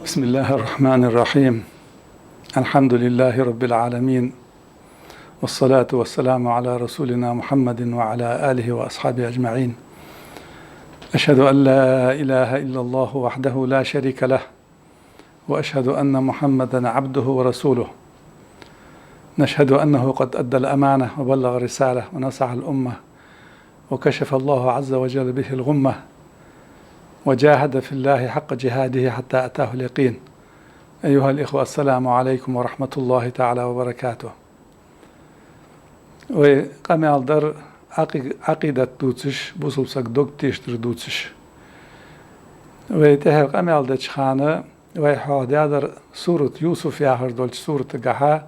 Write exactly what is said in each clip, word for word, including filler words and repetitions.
بسم الله الرحمن الرحيم. الحمد لله رب العالمين. والصلاة والسلام على رسولنا محمد وعلى آله وأصحابه أجمعين. أشهد أن لا إله إلا الله وحده لا شريك له، وأشهد أن محمدا عبده ورسوله. نشهد أنه قد أدى الأمانة وبلغ الرسالة ونصح الأمة، وكشف الله عز وجل به الغمة، وجاهد في الله حق جهاده حتى أتاه اليقين. أيها الإخوة، السلام عليكم ورحمة الله تعالى وبركاته. Вай къамаьл дар Ӏакъи-, Ӏакъидат дувцаш, бусалба сага дог тешар дувцаш. Вай тӀехьара къамаьл деча хана вай хьоахадаьдар сурат Юсуф яхаш долча суратагахьа,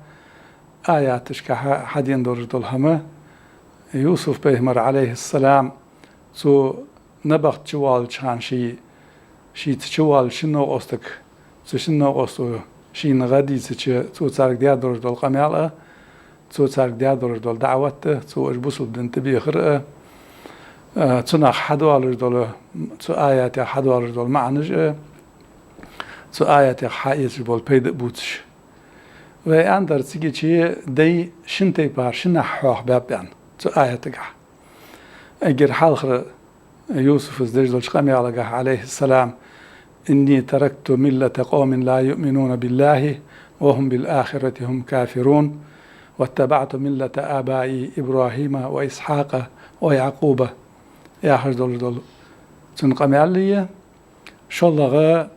аяташкахьа хьадена долаш дола хӀама. Юсуф пайхамар, Ӏалайхиссалам, цо набахта чувоалача хана ший, шийца чувоалаш шин новкъостал, цу шин новкъостал шийна гӀа дийцача, цо царга даь долаш дола къамаьл а, цо царга даь долаш дола даӀват а, цо уж бусалба дина тӀабехар а, а, цунах хьадоалаш дола, цу аятех хьадоалаш дола маӀанаш а, цу аятех хьаэцаш бола пайда а бувцаш. Вай аьннадар, цигача дай шин тайпара, шиннахьа хьоахабаьб аьнна цу аятагахьа. Эггара хьалхара Юсуфас деш долча къамаьлагахьа, Ӏалайхиссалам: «إني تركت ملة قوم لا يؤمنون بالله وهم بالآخرة هم كافرون واتبعت ملة آبائي إبراهيم وإسحاق ويعقوب», яхаш долаш дола цун къамаьл я. ШоллагӀа,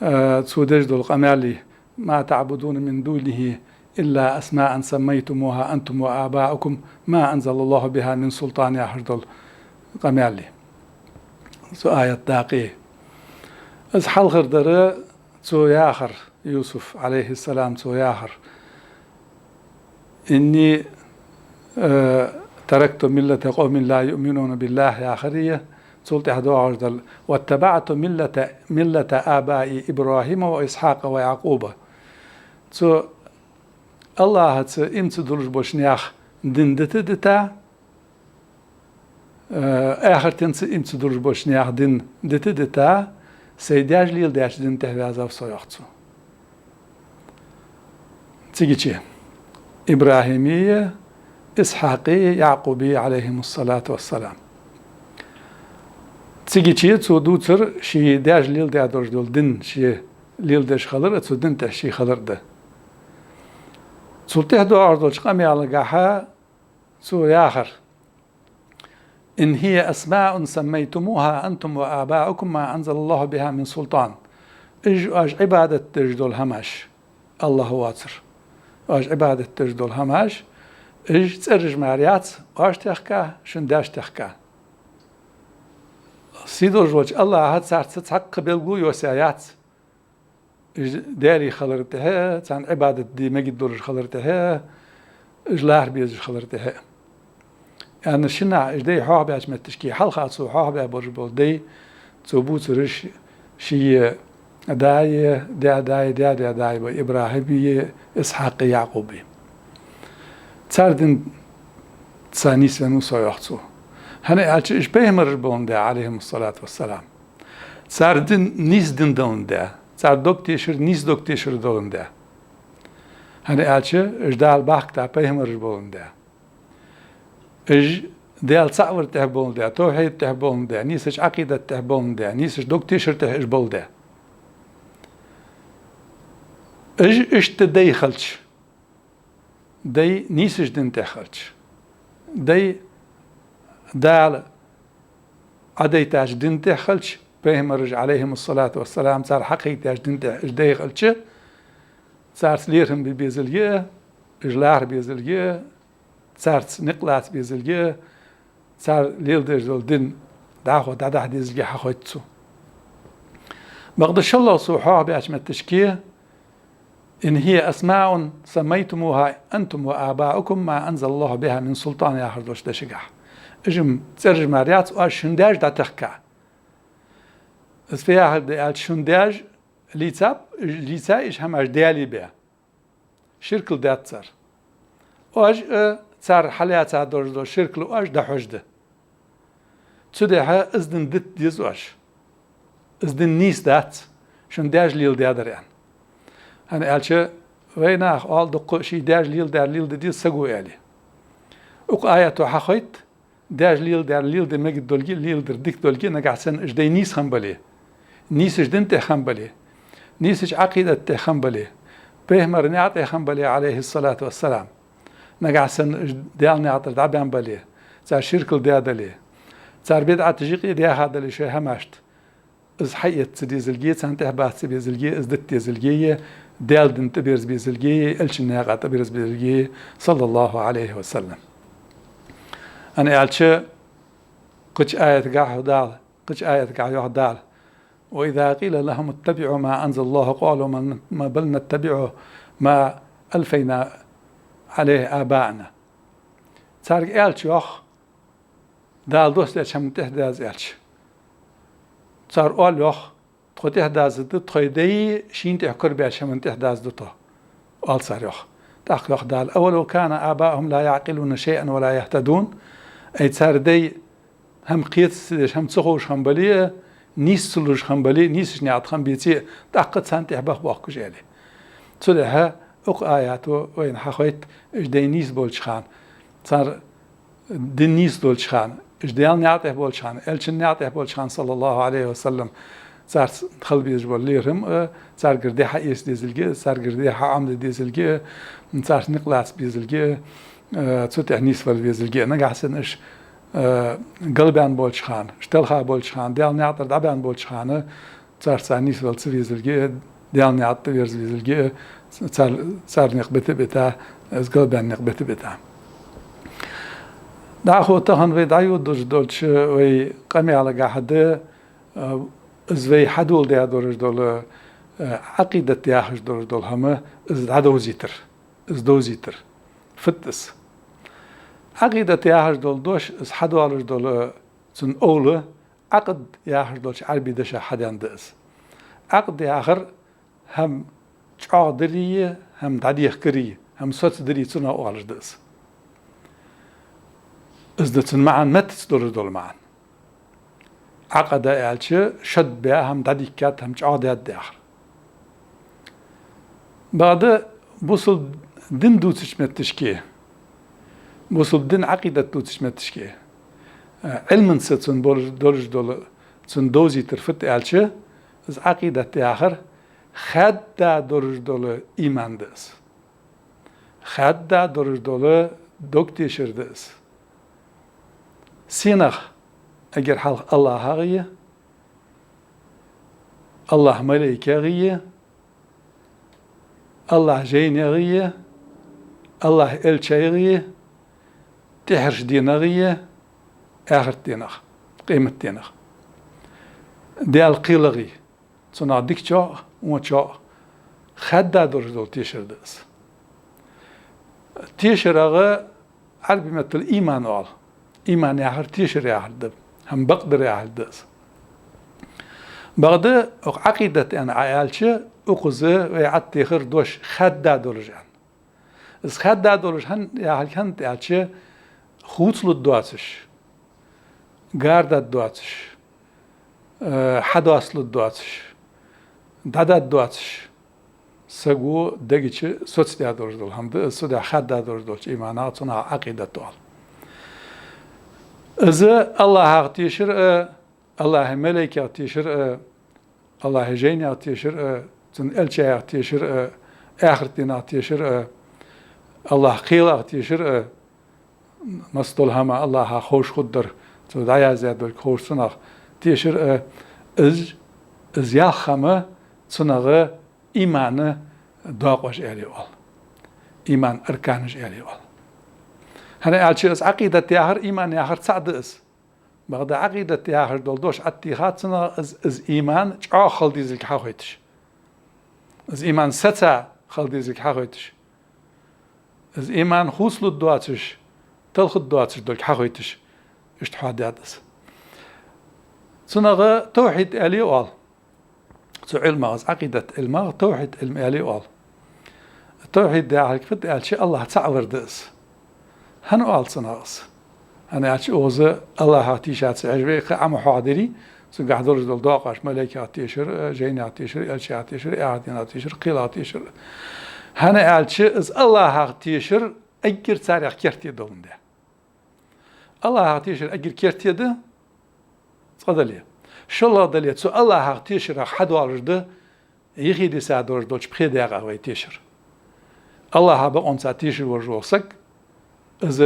а, цо деш дола къамаьл я: «ما تعبدون من دونه إلا أسماء سميتموها أنتم وآباؤكم ما أنزل الله بها من سلطان», яхаш дола къамаьл я цу аята дакъа. Из хьалхара дар цо яхар, Юсуф, Ӏалайхиссалам, цо яхар: «إني, э, تركت ملة قوم لا يؤمنون بالله», яхар а, цул тӀехьа доагӀаш дола: «واتبعت ملة, ملة آبائي إبراهيم وإسحاق ويعقوب». Цо АллахӀаца иман ца дуллаш болча наьха дин дита а дита, э, ахартенца иман ца дуллаш болча наьха дин дита а дита, сай даьша леладаьча дина тӀа ваьзав со, йоах цо. Цигача ИбрахӀимеи, Исхьакъеи, ЯӀкъубеи, Ӏалайхимуссалату вассалам. Цигача цо дувцар ший даьша леладаь долаш дола дин, ше леладеш хилар а, цу дина тӀа ше хилар а да. Цул тӀехьа доагӀаш долча къамаьлагахьа цо яхар: «إن هي أسماء سميتموها أنتم وآباؤكم ما أنزل الله بها من سلطان». Уж оаш Ӏибадат деш дола хӀамаш, АллахӀ воацар, оаш Ӏибадат деш дола хӀамаш, уж цӀераш мара яц оаш техка, шун даьша техка. Сийдолаш волча АллахӀа царца цхьаккха белгало йоссаяь яц. Уж даьлий хилар тӀехьа а, царна Ӏибадат де мегаш долаш хилар тӀехьа а, уж лархӀа безаш хилар тӀехьа а. Аьнна, шиннахьа уж дай хьоахабаьча метташка, хьалха цо хьоахабаь болаш бола дай, цо бувцараш ший даи, даь-даи, даь-даь даи ба, ИбрахӀими, Исхьакъи, ЯӀкъуби. Цар дин тӀа нийсвеннав со, йоах цо. ХӀана аьлча уж пайхамараш боландаь, Ӏалайхимуссалату вассалам. Цар дин нийса дин доландаь, цар дог тешар нийса дог тешар доландаь. ХӀана аьлча уж Дала бахкийтар пайхамараш боландаь. Уж Даьла цаӀ вар тӀехьа боландаь, тавхьид тӀехьа боландаь, нийсача Ӏакъидат тӀехьа боландаь, нийсача дог тешар тӀехьа уж боландаь. Уж иштта дай хилча, дай нийсача дина тӀа хилча, дай Дала Ӏадайтача дина тӀа хилча, пайхамараш, Ӏалайхимуссалату вассалам, цар хьакхайкадаьча дина тӀа уж дай хилча, царца лерхӀам бе безалга а, уж лархӀа безалга а, царца никъ лаца безалга а, цар леладеш дола дин дӀахо дӀадахьа дезалга а хьахойт цо. Бакъда шоллагӀа цо хьоахабаьча метташка: «إن هي أسماء سميتموها أنتم وآباؤكم ما أنزل الله بها من سلطان», яхаш долча дешагахьа. Уж-м цӀераш мара яц оаш шун даьша дӀатехка. Из фу яхар да аьлча, шун даьша лийцаб, лийцай уж хӀамаш даьлий бе. Ширкал даьд цар. Оаш а, цар хьалаьца долаш дола ширкал а оаш дӀахьош да. Цудухьа из дин дита деза оаш. Из дин нийса дац. шун даьша леладаьдар, аьнна. ХӀана аьлча, вай наха оал дукха, ший даьша леладаьр леладе деза саго, аьле. Укх аято хьахайт, даьша леладаьр леладе мегаргдолга, леладар дика долга, нагахьа санна уж дай нийса хинна бале, нийсача дина тӀа хинна бале, нийсача Ӏакъидата тӀа хинна бале, пайхамара наькъа тӀа хинна бале, Ӏалайхи ссалату вассалам. Нагахьа санна уж Даьла наькъа тӀара дӀабаьнна бале, цар ширкал даь дале, цар бидӀаташ юкъе даьха дале шоай хӀамашта, из хьаэца ца дезалга, царна тӀехьа баха ца безалга, из дита дезалга, Даьла дина тӀаберза безалга, Элчан наькъа тӀаберза безалга, саллаллахӀу Ӏалайхи ва саллам. ХӀана аьлча, кхыча аятагахьа йоах Дала, кхыча аятагахьа йоах Дала: «وإذا قيل لهم اتبعوا ما أنزل الله قالوا من، ما، بل نتبع ما ألفينا عليه آباءنا». Царга аьлча, йоах, Дала доссадаьча хӀаманна тӀехьа даза аьлча, цар оал, йоах: «Тхо тӀехьа даза да тхоай дай шийна тӀехьа кара баьча хӀаманна тӀехьа даза да тхо», оал цар, йоах. ТӀаккха йоах Дала: «أولو كان آباؤهم لا يعقلون شيئا ولا يهتدون». Ай, цар дай хӀама кхета ца деш, хӀама ца ховш хинна бале а, нийса ца луш хинна бале а, нийсача наькъа тӀа хинна беце а, тӀаккха царна тӀехьа баха боахкаш, аьле. Цудухьа укх аято вайна хьахайт, уж дай нийса болча хана, цар дин нийса долча хана, уж Даьла наькъа тӀа болча хана, Элчан наькъа тӀа болча хана, саллаллахӀу Ӏалайхи ва саллам, царца хила безаш бола лерхӀам а, царгара ди хьаэца дезалга а, царгара ди хьаӀомаде дезалга а, царца никъ лаца безалга а, цу тӀа нийсвала везалга а. Нагахьа санна уж, э, галбаьнна болча хана, уж талха болча хана, Даьла наькъа тӀара дӀабаьнна болча хана, царца нийсвала ца везалга а, Даьла наькъа тӀа верза везалга а, цар, цар никъ бита а бита, из галбаьнна никъ бита а бита. ДӀахо тахан вай дӀайодаш долча вай къамаьлагахьа да, а, из вай хьадоладаь долаш дола, а, Ӏакъидат яхаш долаш дола хӀама, из дӀадовзийтар, из довзийтар. Фуд из? Ӏакъидат яхаш дола дош, из хьадоалаш дола цун овла, Ӏакъд яхаш долча Ӏарбий деша хьаденна да из. Ӏакъд яхар хӀама чӀоагӀдарий, хӀама дӀадехкарий, хӀама соцадарий, цунах оалаш да из. Из да цун маӀан, меттаца долаш дола маӀан. Ӏакъада аьлча, шод баь, хӀама дӀадийхкад, хӀама чӀоагӀдаьд яхар. Бакъда бусалба дин дувцача метташка, бусалба дина Ӏакъидат дувцача метташка, э, Ӏилманца цун болаш, долаш дола, цун довзийтар фуд аьлча, из Ӏакъидат яхар хаьдда долаш дола иман да из. Хаьдда долаш дола дог тешар да из. Сенах? Эггара хьалха АллахӀагӀа, АллахӀа малайкагӀа, АллахӀа жайнегӀа, АллахӀа элчайгӀа, тӀеххьарча динагӀа, ахарта динах, къематденах, Даьла кхелагӀа, цунах дикачох а, вончох а, хаьдда долаш дола тешар да из. ТешарагӀа Ӏарбий меттала иман оал. Иман яхар тешар яхар да, хӀама бакъдар яхар да из. Бакъда укх Ӏакъидат аьнна Ӏа аьлча, укхаза вай Ӏаттехар дош хаьдда долаш аьнна. Из хаьдда долаш хӀана яхилга хӀана да аьлча, хувцалургдоацаш, гардаргдоацаш, э, хьадоасталургдоацаш, дӀадаргдоацаш, саго дега чу соцадаь долаш дола хӀама да из, цудухьа хаьдда долаш долча иманах, цунах Ӏакъидат оал. Из АллахӀагӀа тешар а, АллахӀа малайкех тешар а, АллахӀа жайнех тешар а, цун элчаех тешар а, ахарта динах тешар а, АллахӀа кхелах тешар а, массадола хӀама АллахӀа ховш хургдар, цо дӀаяздаь долга ховш цунах тешар а, из, из ялх хӀама цунагӀа имана доакъош аьле оал. Имана арканаш аьле оал. ХӀана аьлча из Ӏакъидат яхар, иман яхар цаӀ да из. Бакъда Ӏакъидат яхаш дола дош Ӏаттийхад цунах из, из иман чӀоагӀа хила дезалга хьахойташ. Из иман сеца хила дезалга хьахойташ. Из иман хувцалургдоацаш, талхаргдоацаш долга хьахойташ. Иштта хьоахадаьд из. ЦунагӀа тавхьид аьле оал. Цу Ӏилмах, из Ӏакъидат Ӏилмах тавхьид Ӏилма аьле оал. ТавхьидагӀа хьалхфат аьлча, АллахӀ цаӀ вар да из. ХӀана оал цунах из? ХӀана аьлча, укхаза АллахӀах тийша ца Ӏеш вай кхы Ӏа ма хьоахадирий, Цунгахь долаш дола доакъош малайкех тешар, жайнех тешар, элчех тешар, аьхар дийнах тешар, кхелах тешар. ХӀана аьлча, из АллахӀах тешар эггара царех керте доландаь. АллахӀах тешар эггара керте да, цкъа дале. ШоллагӀа дале, цу АллахӀах тешарах хьадоалаш да, юхедиса долаш долча пхе даькъах вай тешар. АллахӀа бокъонца тешаш волаш вола саг, из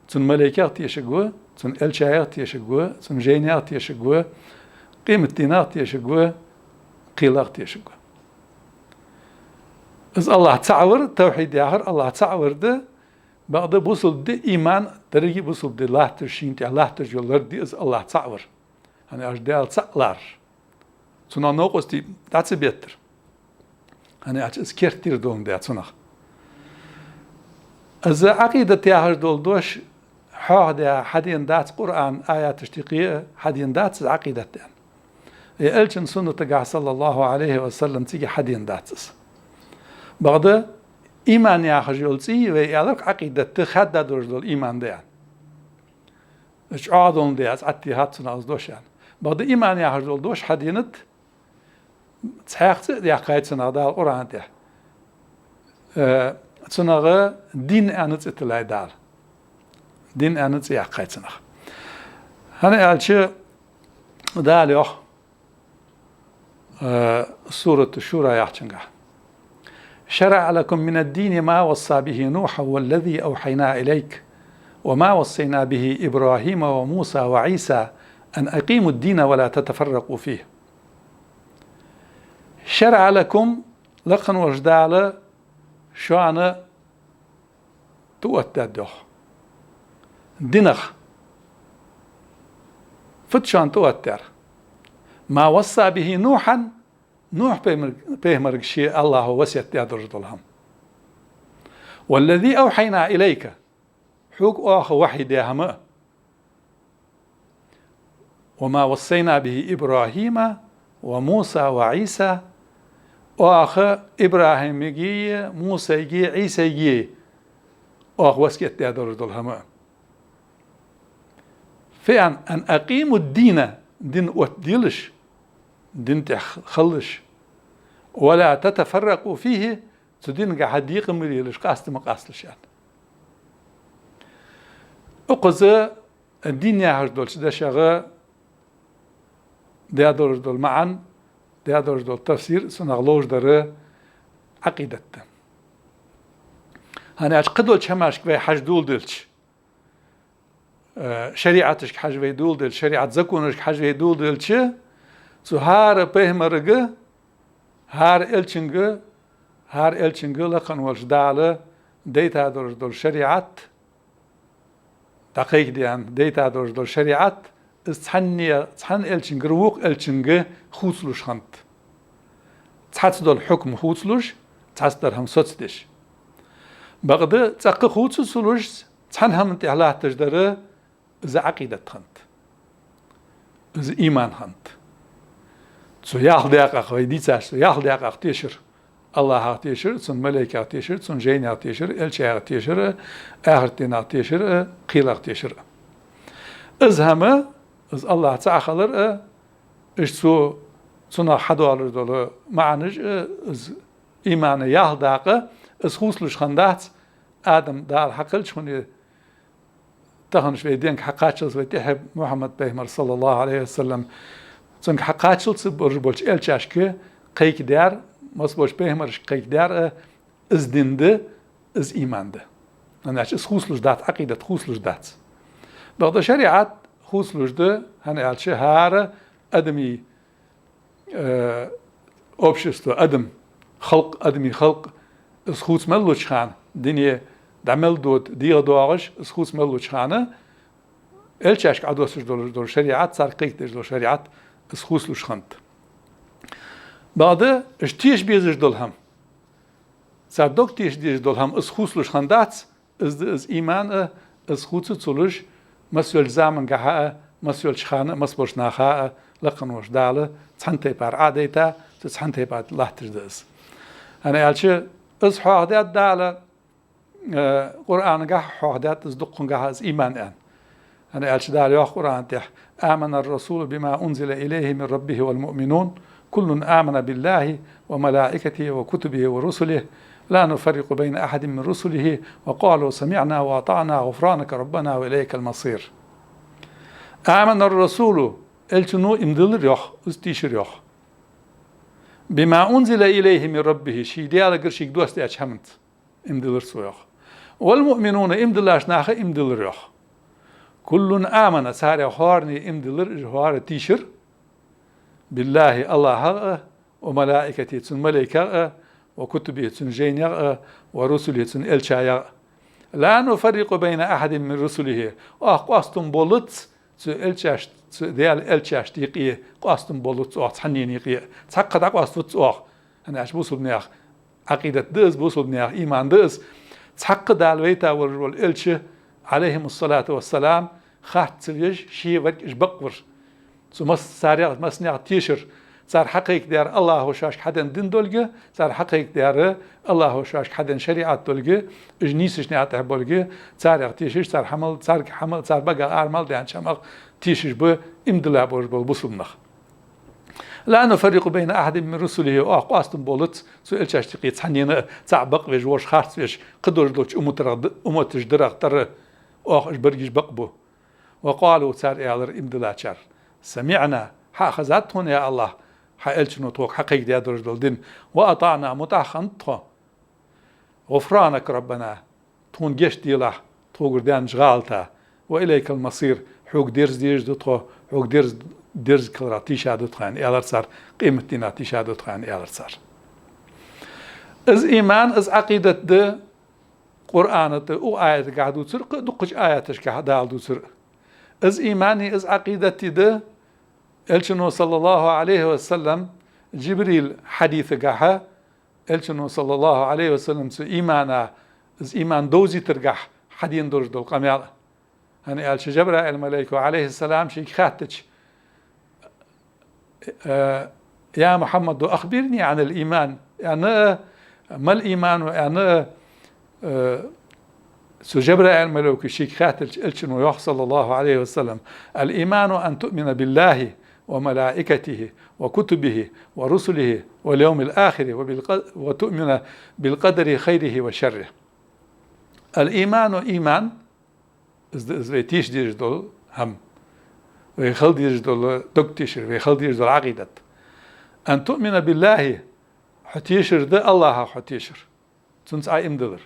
цун малайкех тешаргва, цун элчаех тешаргва, цун жайнех тешаргва, къематдийнах тешаргва, кхелах тешаргва. Из АллахӀ цаӀ вар, тавхьид яхар АллахӀ цаӀ вар да, бакъда бусалба ди, иман, деррига бусалба ди латташ, шийна тӀа латташ йола лар да из АллахӀ цаӀ вар. ХӀана аьлча Даьла цаӀ лар. Цунах новкъостий дӀа ца беттар. ХӀана аьлча из керттера доландаь цунах. Из Ӏакъидат яхаш дола дош хьоахадаь хьадена дац, Къуръан аяташта юкъе а хьадена дац из Ӏакъидат аьнна. Э, элчан суннатагахь, саллаллахӀу Ӏалайхи ва саллам, цига хьадена дац из. Бакъда иман яхаш йола цӀий вай аьлар-кх Ӏакъидат да, хаьдда долаш дола иман да аьнна. Из чӀоагӀа доландаь, аз Ӏаттехад цунах из дош аьнна. Бакъда иман яхаш дола дош хьаденад, цхьаькха цӀи а яьккхай цунах Дала Къуръан тӀа. Э, цунах дин аьнна цӀи тиллай Дала. Дин аьнна цӀи яьккхай цунах. ХӀана аьлча Дала йоах, э, Сурату Шура яхачунгахь: «شرع لكم من الدين ما وصى به نوحا والذي أوحينا إليك وما وصينا به إبراهيم وموسى وعيسى أن أقيموا الدين ولا تتفرقوا فيه». «شرع لكم», лакха волча Дала шоана тӀаоттадаьд йоах. Динах. Фуд шоана тӀаоттадаьр? «ما وصى به نوحا», Нухь пайхамар-, пайхамарга ше АллахӀа васкет даь долаш дола хӀама. «والذي أوحينا إليك», хьога оаха вахьий даь хӀама а. «وما وصينا به إبراهيم وموسى وعيسى», оаха ИбрахӀимага а, Мусайга а, Ӏийсайга а оаха васкет даь долаш дола хӀама а. Фу аьнна: «أن أقيموا الدين», дин оттаделаш, дин тӀа хилалаш, «ولا تتفرقوا فيه», цу дингахьа декъа ма лелаш, къаста ма къасталаш аьнна. Укхаза дин яхаш долча дешагӀа даь долаш дола маӀан, даь долаш дола тафсир, цунах ловш дар Ӏакъидат да. ХӀана аьлча кхыдолча хӀамашка вай хьажа доладелча, э, шариӀаташка хьажа вай доладелча, шариӀат законашка хьажа вай доладелча, цу хӀара пайхамарга, хӀара элчанга, хӀара элчанга лакха волча Дала дайта долаш дола шариӀат, дӀакхайкадаьнна дайта долаш дола шариӀат, из цхьанне, цхьан элчангара вокх элчанга хувцалуш хиннад. Цхьацца дола хьукм хувцалуш, цхьацца дола хӀама соцадеш. Бакъда цӀаккха хувца ца луш, цхьан хӀаман тӀа латташ дар из Ӏакъидат хиннад. Из иман хиннад. Цу ялх даькъах, вай дийцача, цу ялх даькъах тешар. АллахӀах тешар, цун малайкех тешар, цун жайнех тешар, элчаех тешар, аьхарта дийнах тешар, кхелах тешар. Из хӀама, из АллахӀ цаӀ хилар а, иштта цу, цунах хьадоалаш дола маӀанаш а, из имана ялх дакъа, из хувцалуш хиннадац, Адам Дала хьакхеллача хана, тахан уж вай денга хьакхаччалца вай тӀехьа Мухьаммад пайхамар, саллаллахӀу Ӏалайхи ва саллам, цунга хьакхаччалца барж болча элчашка кхайкадаьр, массаболча пайхамарашка кхайкадаьр а, из дин да, из иман да. ХӀана аьлча из хувцалуш дац, Ӏакъидат хувцалуш дац. Бакъда шариӀат хувцалуш да, хӀана аьлча хӀара адамий э, общество, адам, халкъ, адамий халкъ, из хувца мел луча хана, дуне дӀа мел дода, дегӀа доагӀаш, из хувца мел луча хана, элчашка Ӏодоссаш дола, дола шариӀат, царга кхайкадеш дола шариӀат, из хувцалуш хиннад. Бакъда, уж теша безаш дола хӀама, цар дог теша дезаш дола хӀама, из хувцалуш хиннадац, из да из иман а, из хувца ца луш, масса йолча замангахьа а, масса йолча хана а, массаболча наха а, лакха волча Дала цхьан тайпара Ӏодайта, цу цхьан тайпара латташ да из. ХӀана аьлча, из хьоахадаьд Дала, э, Къуръанагахьа хьоахадаьд из, дукхагахьа из иман аьнна. ХӀана аьлча Дала йоах Къуръан тӀа: «آمن الرسول بما أنزل إليه من ربه والمؤمنون كل آمن بالله وملائكته وكتبه ورسله لا نفرق بين أحد من رسله وقالوا سمعنا وأطعنا غفرانك ربنا وإليك المصير». «آمن الرسول», элчано иман диллар йоах, из тийшар йоах. «بما أنزل إليه من ربه», ший Даьлагара шийга доссадаьча хӀаманца иман диллар цо йоах. «والمؤمنون», иман диллача наха иман диллар йоах. «كل آمن», царех хӀаране иман диллар, уж хӀара тийшар, «بالله», АллахӀах а, «وملائكته», цун малайкех а, «وكتبه», цун жайнех а, «ورسله», цун элчаех а. «لا نفرق بين أحد من رسله», оаха къоастам боллац цу элчаш-, цу Даьла элчашта юкъе къоастам боллац оаха цхьаннена юкъе а. Цхьаккха дӀакъоаставац оаха. ХӀана аьлча бусалба наьха Ӏакъидат да из, бусалба наьха иман да из. Цхьаккха Дала вайта волаш вола элча, عليهم الصلاة والسلام, харц ца веш, ше варг уж бакъвар. Цу мас-, царех, массанех тешар. Цар хьакхайкадаьр АллахӀа шоашка хьаденна дин долга, цар хьакхайкадаьр АллахӀа шоашка хьаденна шариӀат долга, уж нийсача наькъа тӀа болга, царех тешаш, цар хьамал, цар хьамал, цар багах ара мел даьннача хӀамах тешаш ба иман дилла болаш бола бусалба нах. «لا نفرق بين أحد من رسله», оаха къоастам боллац цу элчашта юкъе цхьаннена а, цаӀ бакъвеш, вож харцвеш, кхыдолаш долча умматарах д-, умматаш дарах тара оаха уж берригаш бакъбу. «وقالوا», цар аьлар, иман диллачар: «سمعنا», хьахезад тхона, я АллахӀ, хьа элчано тхога хьакхайкадаь долаш дола дин, «وأطعنا», мутӀахьа хиннад тхо, «غفرانك ربنا», тхона гешт делахь тхогара даьннача гӀалата, «وإليك المصير», хьога дерза дезаш да тхо, хьога дерза, дерза кхалрах тийша да тхо, аьнна аьлар цар, къематдийнах тийша да тхо, аьнна аьлар цар. Из иман, из Ӏакъидат да Къуръана тӀа укх аятагахьа дувцар, кхы дуккхача аяташкахьа Дала дувцар. Из имани, из Ӏакъидати да, элчано, صلى الله عليه وسلم, Джибрил хьадисагахьа, элчано, صلى الله عليه وسلم, цу имана, из иман довзийтаргахьа хьадена долаш дола къамаьл. ХӀана аьлча Джабраил малайко, عليه السلام, шийга хаьттача, э, «يا محمد أخبرني عن الإيمان», аьнна, «ما الإيمان», аьнна, э, цу Джабраил малайко шийга хаьттача, элчано йоах, صلى الله عليه وسلم: «الإيمان أن تؤمن بالله وملائكته وكتبه ورسله واليوم الآخر وبالق-، وتؤمن بالقدر خيره وشره». «الإيمان», иман, из да из вай теша дезаш дола хӀама, вай хила дезаш дола дог тешар, вай хила дезаш дола Ӏакъидат. «أن تؤمن بالله», хьо тешар да АллахӀах хьо тешар, цунца Ӏа иман диллар.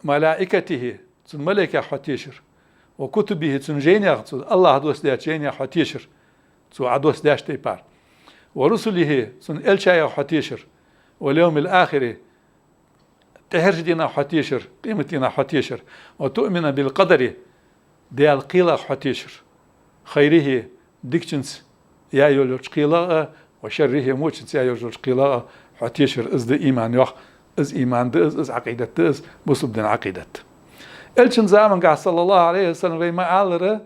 «وملائكته», цун малайкех хьо тешар. «وكتبه», цун жайнех, цу АллахӀа доссадаьча жайнех хьо тешар, цо Ӏа доссадаьча тайпара. «ورسله», цун элчаех хьо тешар. «واليوم الآخر», тӀехьарча дийнах хьо тешар, къематдийнах хьо тешар. «وتؤمن بالقدر», Даьла кхелах хьо тешар. «خيره», дикачунца яь йолча кхелах а, «وشره», вочунца яь йолча кхелах а хьо тешар. Из да иман, йоах. Из иман да из, из Ӏакъидат да из, бусалба дина Ӏакъидат. Элчан замангахьа, صلى الله عليه وسلم, вай ма аллара,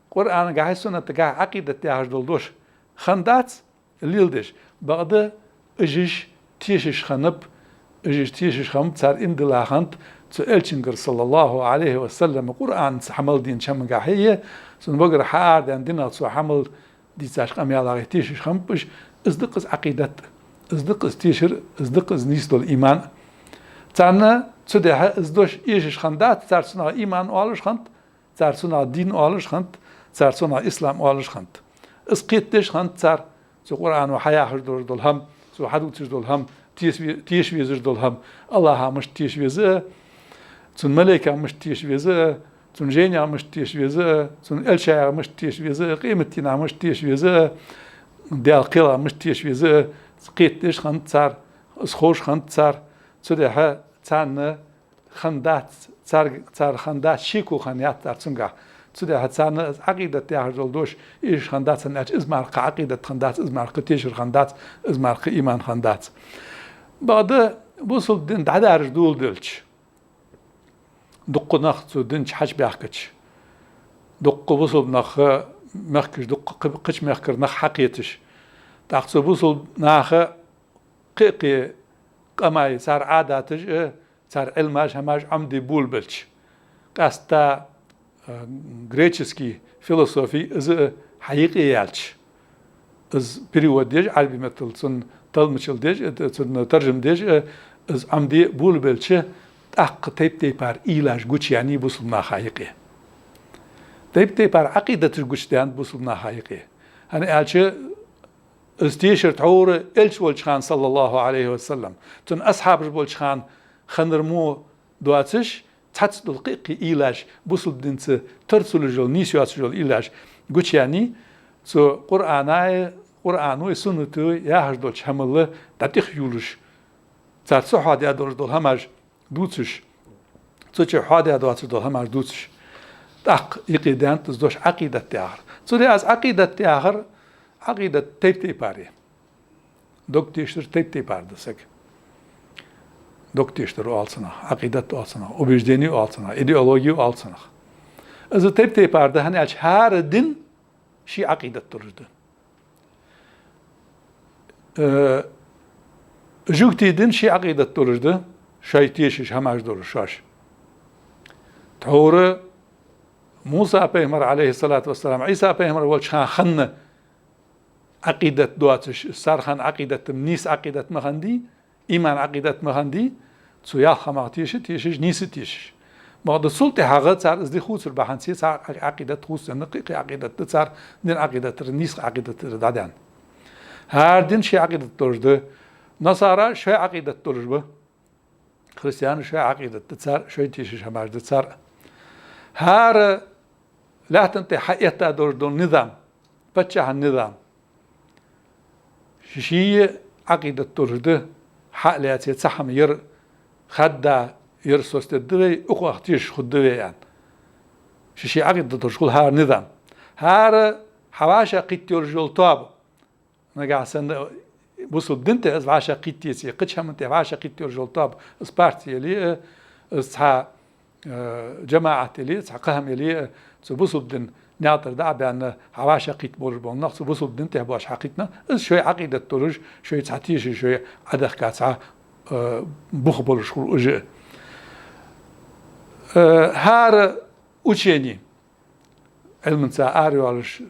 Къуръанагахьеи суннатагахьеи Ӏакъидат яхаш дола дош хиннадац, леладеш. Бакъда уж тешаш хиннаб, уж тешаш хиннаб, цар иман дилла хиннад цу элчангара, صلى الله عليه وسلم, Къуръанца хьа мел дийнача хӀамангахьеи, цун багара хьаарадаьнна динах цо хьа мел дийцача къамаьлагахьеи тешаш хиннаб уж. Из да-кх из Ӏакъидат, из да-кх из тешар, из да-кх из нийса дола иман. Царна цудухьа из дош эшаш хиннадац, цар цунах иман оалаш хиннад, цар цунах дин оалаш хиннад, цар цунах ислам оалаш хиннад. Из кхетадеш хиннад цар, цу Къуръано хьаяхаш долаш дола хӀама, цо хьадувцаш дола хӀама, тес ве-, теша везаш дола хӀама, АллахӀах мишта теша веза а, цун малайкех мишта теша веза а, цун жайнех мишта теша веза а, цун элчаех мишта теша веза а, къематдийнах мишта теша веза а, Даьла кхелах мишта теша веза а, кхетадеш хиннад цар, из ховш хиннад цар, цудухьа царна хиннадац, цар, цар хиннадац, шеко хиннаяц цар цунгахьа. Цудухьа царна из Ӏакъидат яхаш дола дош эшаш хиннадац, хӀана аьлча из мара кхы Ӏакъидат хиннадац, из мара кхы тешар хиннадац, из мара кхы иман хиннадац. Бакъда бусалба дин дӀадараш доладелча, дуккха нах цу дина чу хьачубаьхкача, дуккха бусалба нах, мехкаш дуккха кхы-, кхыча мехкара нах хьакхеташ, тӀаккха цу бусалба наха кхы-кхы къамаьл, цар Ӏадаташ а, цар Ӏилмаш, хӀамаш Ӏомаде болабелча, къаьстта греческий философи из хьа юкъе яьлча, из перевод деш, Ӏарбий меттала цун талмачал деш, э, цун таржам деш, э, из Ӏомаде болабелча, тӀаккха тайп-тайпара уйлаш гучаяьннай бусалба наха юкъе. Тайп-тайпара Ӏакъидаташ гучадаьннад бусалба наха юкъе. ХӀана аьлча, из тешар тхьовра Элча волча хана, саллаллахӀу Ӏалайхи ва саллам, цун асхьабаш болча хана хиннар мо доацаш, цхьацца дола кхы-кхы уйлаш, бусалба динца тара ца луш йола, нийса йоацаш йола уйлаш гучаяьннай цу Къуръанаи, Къуръанаи, Суннати яхаш долча хӀамал дӀатӀехъюлаш, цар цу хьоадаь долаш дола хӀамаш дувцаш, цу чу хьоадаь доацаш дола хӀамаш дувцаш. ТӀаккха юкъе даьннад из дош Ӏакъидат яхар. Цудухьа аз Ӏакъидат яхар, Ӏакъидат тайп-тайпара я. Дог тешар тайп-тайпара да сага. Дог тешар оал цунах, Ӏакъидат оал цунах, убеждени оал цунах, идеологи оал цунах. Из тайп-тайпара да, хӀана аьлча хӀара дина ший Ӏакъидат долаш да. Э, жугтий дина ший Ӏакъидат долаш да, шоай тешаш хӀамаш долаш шоаш. Тхьовра Муса пайхамар, Ӏалайхи ссалату вассалам, Ӏийса пайхамар волча хана хинна Ӏакъидат доацаш, цар хинна Ӏакъидат нийса Ӏакъидат ма хиннадий, иман Ӏакъидат ма хиннадий, цу ялх хӀамах теша, тешаш, нийса тешаш. Бакъда цул тӀехьагӀа цар из ди хувцар бахьанца, цар Ӏакъидат хувцаденна, кхы-кхы Ӏакъидат да цар, дина Ӏакъидатара, нийса Ӏакъидатара дӀадаьнна. ХӀара дина ший Ӏакъидат долаш да, насара шоай Ӏакъидат долаш ба. Христианаш шоай Ӏакъидат да цар, шоай тешаш хӀамаш да цар. ХӀара лаьттан тӀа хьаэтта долаш дола низам, паччахьан низам, ший-ший Ӏакъидат долаш да, хьа а лаьце цхьа хӀама ер хадда, ер соцадергда вай, укхох тешаш хургда вай аьнна. Ший-ший Ӏакъидат долаш хул хӀара низам. ХӀара хьа вӀашагӀкхийтта йолаш йола тоаба, нагахьа санна бусалба дина тӀа из вӀашагӀкхийтта еце, кхыча хӀаман тӀа вӀашагӀкхийтта йолаш йола тоаба, из парти яле а, из цхьа, э, жамаӀат яле а, цхьа кхы хӀама яле а, цу бусалба дина наькъа тӀара дӀа а баьнна, хьа вӀашагӀкхийтта болаш бола нах, цу бусалба дина тӀехьа боацаш хьакхийтта нах, из шоай Ӏакъидат долаш, шоай цхьа тешаш, шоай Ӏадахка цхьа, э, бух болаш хул уж. Э, хӀара учени, Ӏилманца ара йоалаш,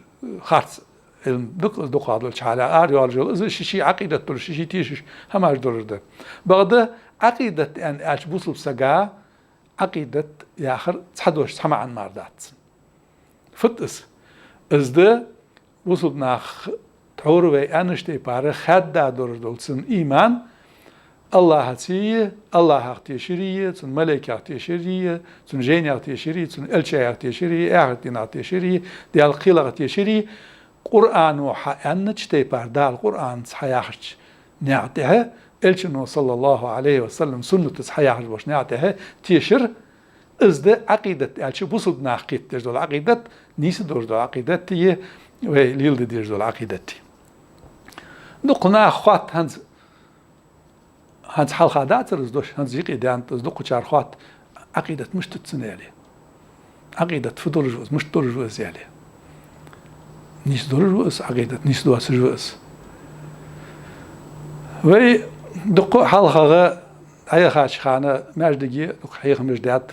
харц Ӏилма дукха, дукха долча хьале ара йоалаш йола, из ший-ший Ӏакъидат долаш, ший-ший тешаш хӀамаш долаш да. Бакъда Ӏакъидат аьнна аьлча бусалба сага Ӏакъидат яхар цхьа дош, цхьа маӀан мара дац. Фуд из? Из да бусалба наха тхьовра вай аьннача тайпара хадда долаш дола цун иман, АллахӀацеи, АллахӀах тешареи, цун малейкех тешареи, цун жайнех тешареи, цун элчаех тешареи, ахарат динах тешареи, Даьла кхелах тешареи, Къуръано хьааьннача тайпара, Дала Къуръанца хьаяхача наькъа тӀехьа, Элчано, саллаллахӀу Ӏалайхи ва саллам, суннатаца хьаяхаш болча наькъа тӀехьа тешар, из да Ӏакъидат аьлча, бусалба наха кхетадеш дола Ӏакъидат, нийса долаш дола Ӏакъидат е вай леладе дезаш дола Ӏакъидат. Дукха наха хоатт хӀанз, хӀанз хьалха дацар из дош, хӀанз юкъе даьннад из, дукхачар хоатт: Ӏакъидат мишта да цун, аьле. Ӏакъидат фу долаш ва из, мишта долаш ва из, аьле. Нийса долаш ва из, Ӏакъидат нийса доацаш ва из. Вай дукха хьалхагӀа дӀаяхача хана маьждиге дукха хьехамаш даьд.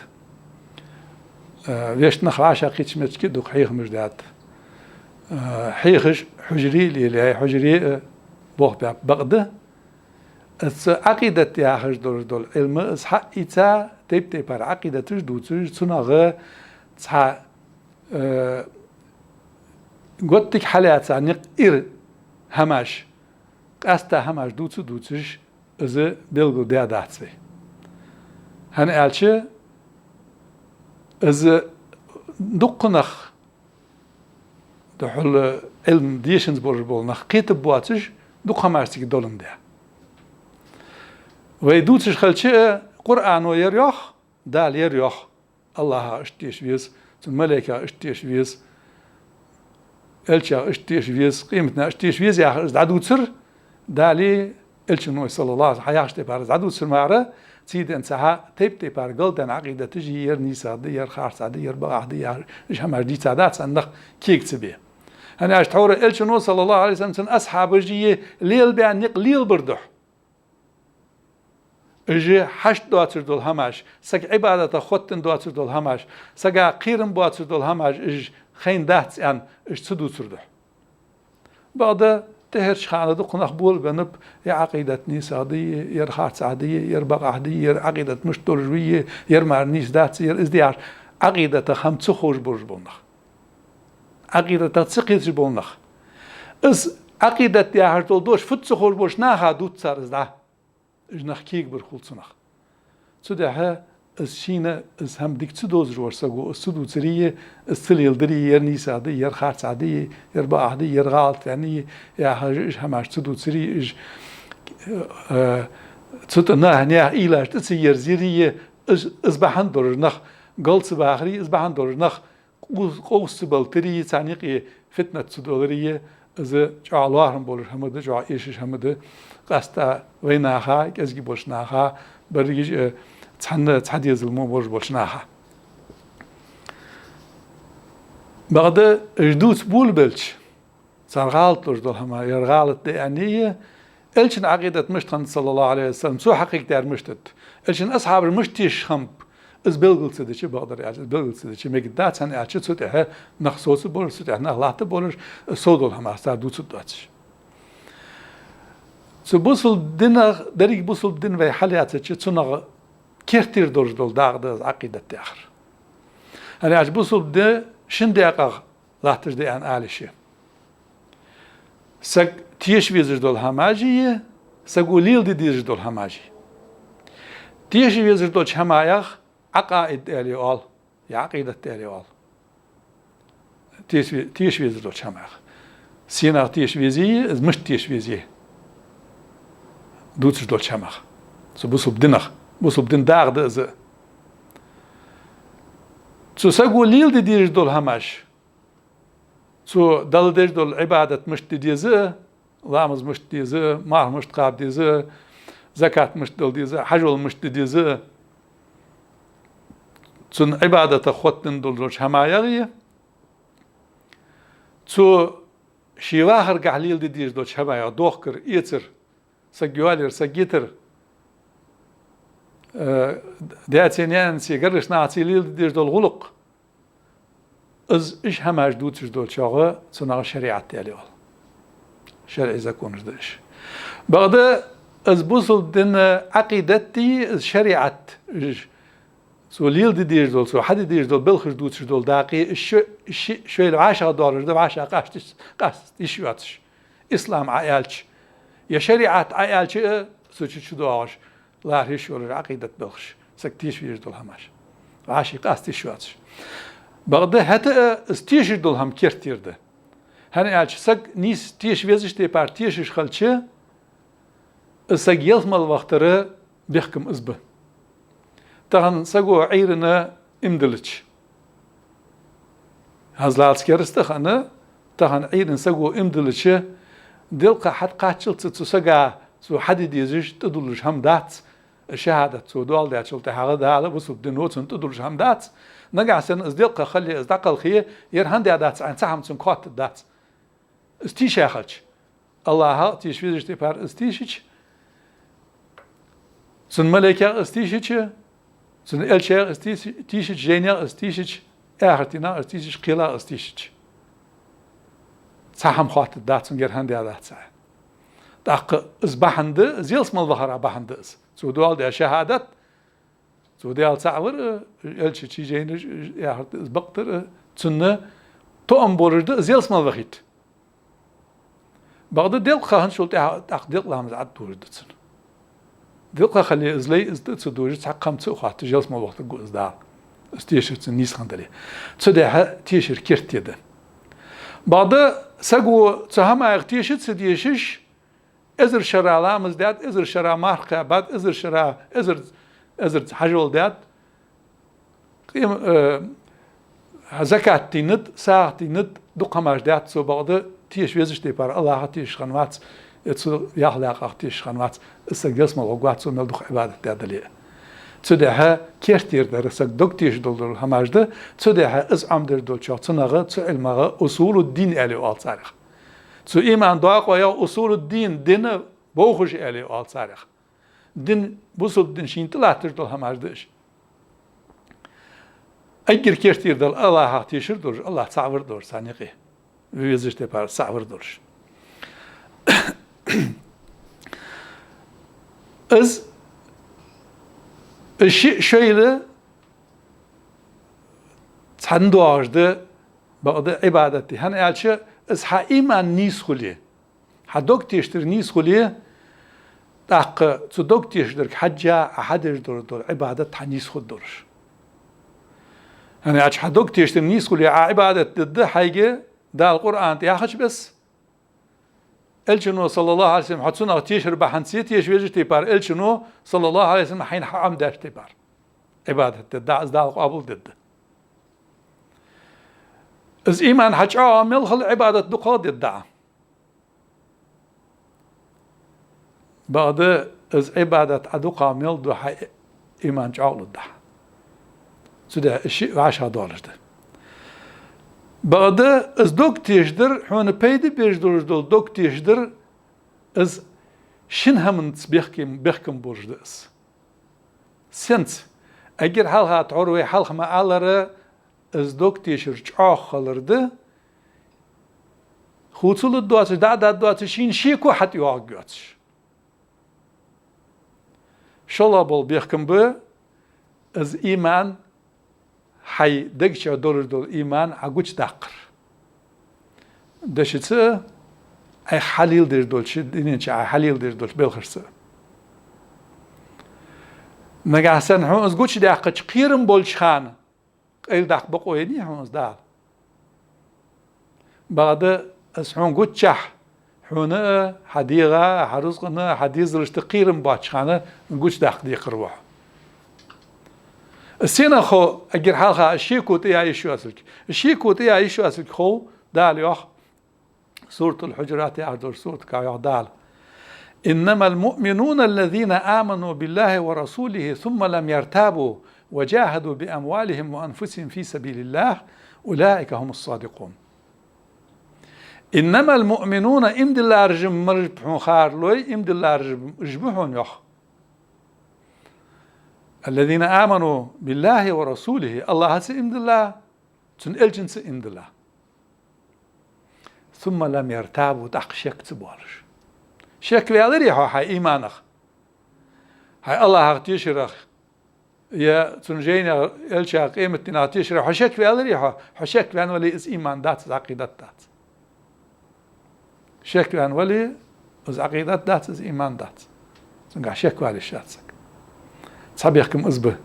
Э, вешта нах вӀашагӀкхийтача моттиге дукха хьехамаш даьд. Э, хьехаш хьужаре лелаяьй, хьужаре а болх баьб. Бакъда из Ӏакъидат яхаш долаш дола Ӏилма из хьаийца, тайп-тайпара Ӏакъидаташ дувцаш, цунах цхьа, э, готтиг хьалаьца никъ ира хӀамаш, къаьстта хӀамаш дувца а дувцаш, из белгалдаь дац вай. ХӀана аьлча, из дукха нах, духхьал Ӏилма дешанза болаш бола нах кхетаргбоацаш, дукха хӀамаш цига доландаь. Вай дувцаш хилча а, Къуръано ер йоах, Дала ер йоах, АллахӀах иштта теша веза, цун малейкех иштта теша веза, элчех иштта теша веза, къематдийнах иштта теша веза яхар из дӀадувцар, Далеи Элчанои, саллаллахӀу Ӏалайхи ва саллам, хьаяхача тайпара из дӀадувцар мара, цийден цхьа тайп-тайпара галдаьнна Ӏакъидаташ я, ер нийсагӀа да, ер харцахьа да, ер бакъахьа да яхаш, уж хӀамаш дийца дац, цхьаннахьа кег ца бе. ХӀана аьлча тхьовра Элчано, саллаллахӀу Ӏалайхи ва саллам, цун асхьабаша лелабаьнна никъ лелабар духьа, Уж хьашт доацаш дола хӀамаш, саг Ӏибадатах хоттаденна доацаш дола хӀамаш, сага кхерам боацаш дола хӀамаш, уж хайна дац аьнна, уж ца дувцар духьа. Бакъда тӀехьарча хана дукха нах болабеннаб, е Ӏакъидат нийсагӀа дий, е харцахьа дий, е бакъахьа дий, е Ӏакъидат мишта долаш вий, е мара нийса дац, е из дий яхаш, Ӏакъидатах хӀама ца ховш болаш бола нах. Ӏакъидатах ца кхеташ бола нах. Из Ӏакъидат яхаш дола дош фуд ца ховш болча наха дувц цар из дӀа. Уж нах кегабар хул цунах. Цудухьа из шийна, из хӀама дика ца дезаш волча саго из ца дувцари, из ца леладари, е нийсагӀа дий, е харцахьа дий, е бакъахьа дий, е гӀалат ваьннай яхаш, уж хӀамаш ца дувцари, уж, э, цу тӀа наха, наьха уйлаш тӀа ца ерзари, из, из бахьан долаш нах гал ца бахари, из бахьан долаш нах къу-, къовса ца балтари, царна юкъе фитнат ца далари, из чӀоагӀа лоархӀам болаш хӀама да, чӀоагӀа эшаш хӀама да, къаьстта вай наха, кӀезига болча наха, берригаш, э, цхьанна цхьа дезал мо болаш болча наха. Бакъда уж дувца болабелча, цар гӀалат долаш дола хӀама, е гӀалат да аьнна, Элчан Ӏакъидат мишта хиннад, صلى الله عليه وسلم, цо хьакхайкадаьр мишта да, Элчан асхьабаша мишта тешаш хиннаб, из белгал ца дича, бакъдар аьлча, из белгал ца дича мегаргдац, хӀана аьлча цу тӀа нах соцаш болаш, цу тӀа нах латта болаш, сов дола хӀамаш цар дувцаргдоацаш. Цу бусалба динах, деррига бусалба дин вай хьалъяьцача, цунах керттера долаш дола дакъа да из Ӏакъидат яхар. ХӀана аьлча бусалба ди шин даькъах латташ да аьнна ала йиш я. Саг теша везаш дола хӀамаш а, саго леладе дезаш дола хӀамаш а. Теша везаш долча хӀамаех Ӏакъаид аьле оал, е Ӏакъидат аьле оал. Теша ве-, теша везаш долча хӀамаех. Сенах теша везе, из мишта теша везе дувцаш долча хӀамаех. Цу бусалба динах, бусалба дина дакъа да из. Цу саго леладе дезаш дола хӀамаш, цо Далла деш дола Ӏибадат мишта де деза, ламаз мишта деза, марха мишта кхаба деза, закат мишта дала деза, хьажол мишта де деза, цун Ӏибадатах хоттаденна долаш долча хӀамаех а, цо ший вахаргахьа леладе дезаш долча хӀамаех, дохкар, эцар, саг йоалаяр, саг йитар, э, даьцеи наьнацеи, гаргарча нахацеи леладе дезаш дола гӀулакх, из, уж хӀамаш дувцаш долчох цунах шариӀат аьле оал. ШарӀий законаш да уж. Бакъда из бусалба дина Ӏакъидат а, из шариӀат, уж цо леладе дезаш дола, цо хьаде дезаш дола белхаш дувцаш дола дакъа а, уж шо-, ши-, шоайла вӀашагӀдоалаш да, вӀашагӀкъаста йиш-, къаста йиш йоацаш. Ислам Ӏоаьлча, е шариӀат Ӏоаьлча а, цу чу чудоагӀаш лархӀа йиш йолаш Ӏакъидат белхаш, саг теша везаш дола хӀамаш, вӀаший къаста йиш йоацаш. Бакъда хӀаьта а из тешаш дола хӀама керттера да. ХӀана аьлча саг нийса теша везача тайпара тешаш хилча, из саг ялсмала вахийтара бехкам из ба. Тахан саго Ӏуйрийна иман диллача, хӀанзлалца кераста хана, тахан Ӏуйрийна саго иман диллача, делкъа хьатӀакхаччалца цу сага цо хьаде дезаш, тӀадуллаш хӀама дац, шахӀадат цо доаладаьчул тӀехьагӀа Дала бусалба дино цунна тӀадуллаш хӀама дац, нагахьа санна из делкъа хиле, из дӀакхалхе, ер хӀана даьдац аьнна цхьа хӀама цунга хоаттаргдац. Из тийша хилча, АллахӀах теша везача тайпара из тийшача, цун малейкех из тийшача, цун элчех из тийш-, тийшача, жайнех из тийшача, ахартах из тийшача, кхелах из тийшача, цхьа хӀама хоаттаргдац цунга, ер хӀана даьдац аьнна. ТӀаккха из бахьан да, из ялсмала вахара бахьан да из. Цо доаладаь шахӀадат, цо Даьла цаӀ вар а, элчий жайнаш, ахарт из бакъдар а, цунна тоам болаш да из ялсмала вахийта. Бакъда делкъа хинначул тӀехьагӀа тӀаккха делкъа ламаз Ӏодожаргда цунна. Делкъа хиле из лай, из тӀа ца дожаш, цхьаккха хӀама ца хоатташ ялсмала вахийтаргва из Дала, из тешар цун нийса хинна дале. Цудухьа тешар керттера да. Бакъда саго цу хӀамаех теша ца дешаш, эзар шера ламаз даьд, эзар шера марха кхаьбад, эзар шера, эзар, эзар хьажол даьд, къем-, э, закат дийнад, сагӀа дийнад, дукха хӀамаш даьд цо, бакъда теша везача тайпара АллахӀах тешаш хиннавац, е цу ялсмалах тешаш хиннавац, из саг ялсмала гӀоргвац, цо мел дукха Ӏибадат даьд дале а. Цудухьа керттера дар саг дог тешаш дола хӀамаш да, цудухьа из Ӏомадеш долчох цунах, цу Ӏилмах усулуддин аьле оал царех. Цу иман доакъойх усулуддин, дина бовхаш аьле оал царех. дин, бусалба дин шийна тӀалатташ дола хӀамаш да уж. Эггара керттера дола АллахӀах тешар долаш, АллахӀ цаӀ вар долаш царна юкъе. Везача тайпара цаӀ вар долаш. Из, из шиъ шоайла цхьана доагӀаш да, бакъда Ӏибадат да. ХӀана аьлча, из хьа иман нийса хуле, хьа дог тешар нийса хуле, тӀаккха цу дог тешарга хьежжа Ӏа хьадеш дола Ӏибадат хьа нийса хургдолаш. ХӀана аьлча хьа дог тешар нийса хуле, Ӏа Ӏибадат дергда хьайга Дала Къуръана тӀа яхача бесса, Элчано, саллаллахӀу Ӏалайхи ва саллам, хьо цунах тешар бахьанца теша везача тайпара, Элчано, саллаллахӀу Ӏалайхи ва саллам, хьайна хьа Ӏомадаьча тайпара. Ӏибадат дергда, из Дала къоабал дергда. Из иман хьа чӀоагӀа мел хул, Ӏибадат дукхагӀа дергда Ӏа. Бакъда из Ӏибадат Ӏа дукхагӀа мел ду, хьа иман чӀоагӀлургда Ӏа. Цудухьа из шиъ вӀашагӀдоалаш да. Бакъда из дог тешар, хьона пайда беш долаш дола дог тешар, из шин хӀаманца бехкам, бехкам болаш да из. Сенца? Эггара хьалха тхьовра вай хьалха ма аллара, из дог тешар чӀоагӀа хилар да, хувцалургдоацаш, дӀа а даргдоацаш, шийна шеко хьатӀайоагӀаргйоацаш. ШоллагӀа бола бехкам ба, из иман, хьай дег чу долаш дола иман Ӏа гучадаккхар. Дешаца а, Ӏайха хьалеладеш долча, дунен чу Ӏа хьалеладеш долча белхашца а. Нагахьа санна хьона из гучадаьккхача кхерам болча хана, къайладаккха бокъо еннай хьона из Дала? Бакъда из хьона гучахь, хьона а, хьа дегӀа а, хьа рузкъана а, хьа дезалашта а кхерам боацача хана гучадаккха декхар ва хьо. Из сенах хов, эггара хьалха из шеко тӀаяха йиш йоацилга? Из шеко тӀаяха йиш йоацилга хов, Дала йоах, Суратуль-Хьуджурат яхаш долча сурата тӀа йоах Дала: «إنما المؤمنون الذين آمنوا بالله ورسوله ثم لم يرتابوا وجاهدوا بأموالهم وأنفسهم في سبيل الله أولئك هم الصادقون». «إنما المؤمنون», иман диллараш мара ба хьона харлой, иман диллараш ба хьона, йоах. «الذين آمنوا بالله ورسوله», АллахӀаца иман дилла, цун элчанца иман дилла. «ثم لم يرتابوا», тӀаккха шек ца боалаш. Шек ваьларий хьо хьай иманах, хьай АллахӀах тешарах, е цун жайнех, элчах, къематдийнах тешарах хьо шек ваьларий хьо? Хьо шек ваьнна вале, из иман дац, из Ӏакъидат дац. Шек ваьнна вале, из Ӏакъидат дац, из иман дац. Цунгахь шек вала йиш яц сага. Цхьа бехкам из ба.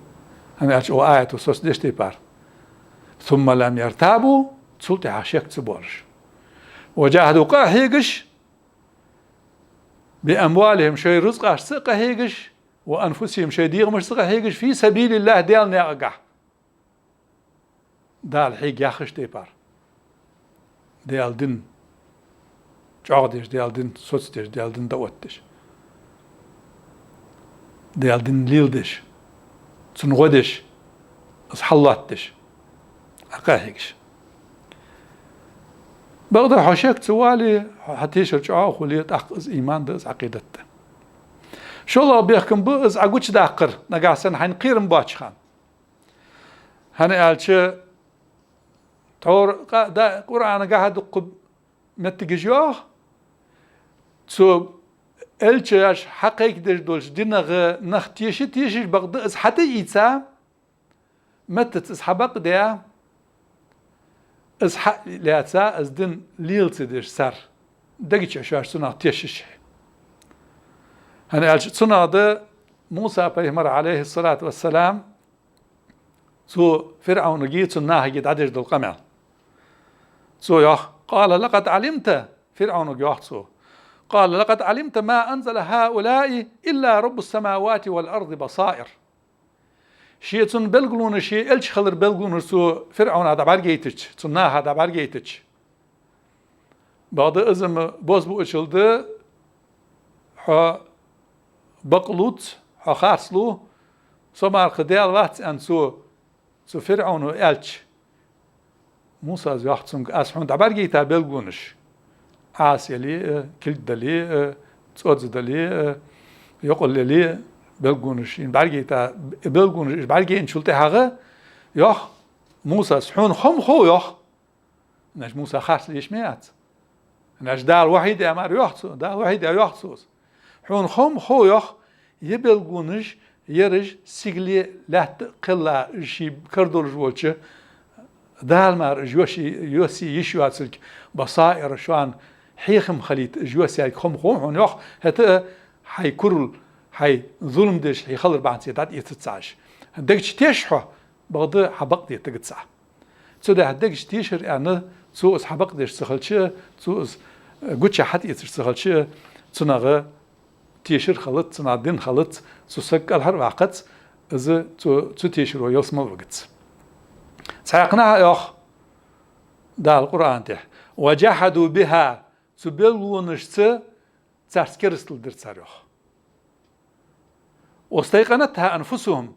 ХӀана аьлча укх аято соцадеча тайпара: «ثم لم يرتابوا», цул тӀехьагӀа шек ца боалаш. «وجاهدوا», къахьегаш, «بأموالهم», шоай рузкъашца а къахьегаш, «وأنفسهم», шоай дегӀамашца а къахьегаш, «في سبيل الله», Даьла наькъагахь. Дала хьега яхача тайпара. Даьла дин чӀоагӀдеш, Даьла дин соцадеш, Даьла дин дӀаоттадеш. Даьла дин леладеш, цунна гӀо деш, из хьаллоаттадеш, Ӏа къахьегаш. Бакъда хьо шек ца вале, хьо, хьа тешар чӀоагӀа хуле, тӀаккха из иман да, из Ӏакъидат да. ШоллагӀа бехкам ба из Ӏа гучадаккхар, нагахьа санна хьайна кхерам боацача хана. ХӀана аьлча, тхьовра къа-, да-, Къуръанагахьа дуккха моттигаш йоах, цу элчаша хьакхайкадеш долча динах нах теша, тешаш, бакъда из хьатӀаийца, меттаца из хьабакъдаь, из хьалаьца, из дин лела ца деш цар, дег чу шоаш цунах тешаш хиле. ХӀана аьлча цунах да Муса пайхамар, Ӏалайхи ссалату вассалам, цо ФирӀавнагеи цун нахагеи дӀадеш дола къамаьл. Цо йоах: «قال لقد علمت», ФирӀавнага йоах цо: «قال لقد علمت ما أنزل هؤلاء إلا رب السماوات والأرض بصائر». Ше цунна белгалонаш, ше элча хилара белгалонаш цо ФирӀавнага дӀабӀаргайтача, цун нахага дӀабӀаргайтача. Бакъда из-м бозбуунчал да, хьо бакълувц, хьо харцлув, со мара кхы Даьла вац, аьнна цо, цу ФирӀавно аьлча. Мусас йоах цунга: «Аз хьона дӀабӀаргайта белгалонаш, Ӏаса яле а, кулг дале а, цӀоз дале а, йокъал яле а, белгонаш шийна бӀаргайта, белгонаш уж бӀаргайначул тӀехьагӀа йоах Мусас: «Хьона хоам хов», йоах. Наш Муса харцлуш ма яц. Наш Дала вахьи даь мара йоах цо, Дала вахьи даь йоах цо из. «Хьона хоам хов, йоах, е белгонаш, ераш сигале лаьтта кхелла, уж ший кара долаш волча Дала мара уж йоси, йоси йиш йоацилга, басаир, шоана хьехам хилийта уж йоси ялга хоам хов хьона, йоах, хӀаьта а хьай курал, хьай зулам деш хье хилар бахьанца дӀатӀаэцац Ӏа уж. Дег чу тешаш хьо, бакъда хьа бакъде тегац Ӏа». Цудухьа дег чу тешар аьнна, цо из хьа бакъдеш ца хилча, цо из гуча хьатӀаэцаш ца хилча, цунах тешар хилац, цунах дин хилац, цу сага кӀалхарваккхац, из цо, цу тешаро ялсмала вагац. Цхьаькханахьа йоах Дала Къуръан тӀа: «وجحدوا بها», цу белгонашца царца керастал дир цар, йоах. «واستيقنتها أنفسهم»,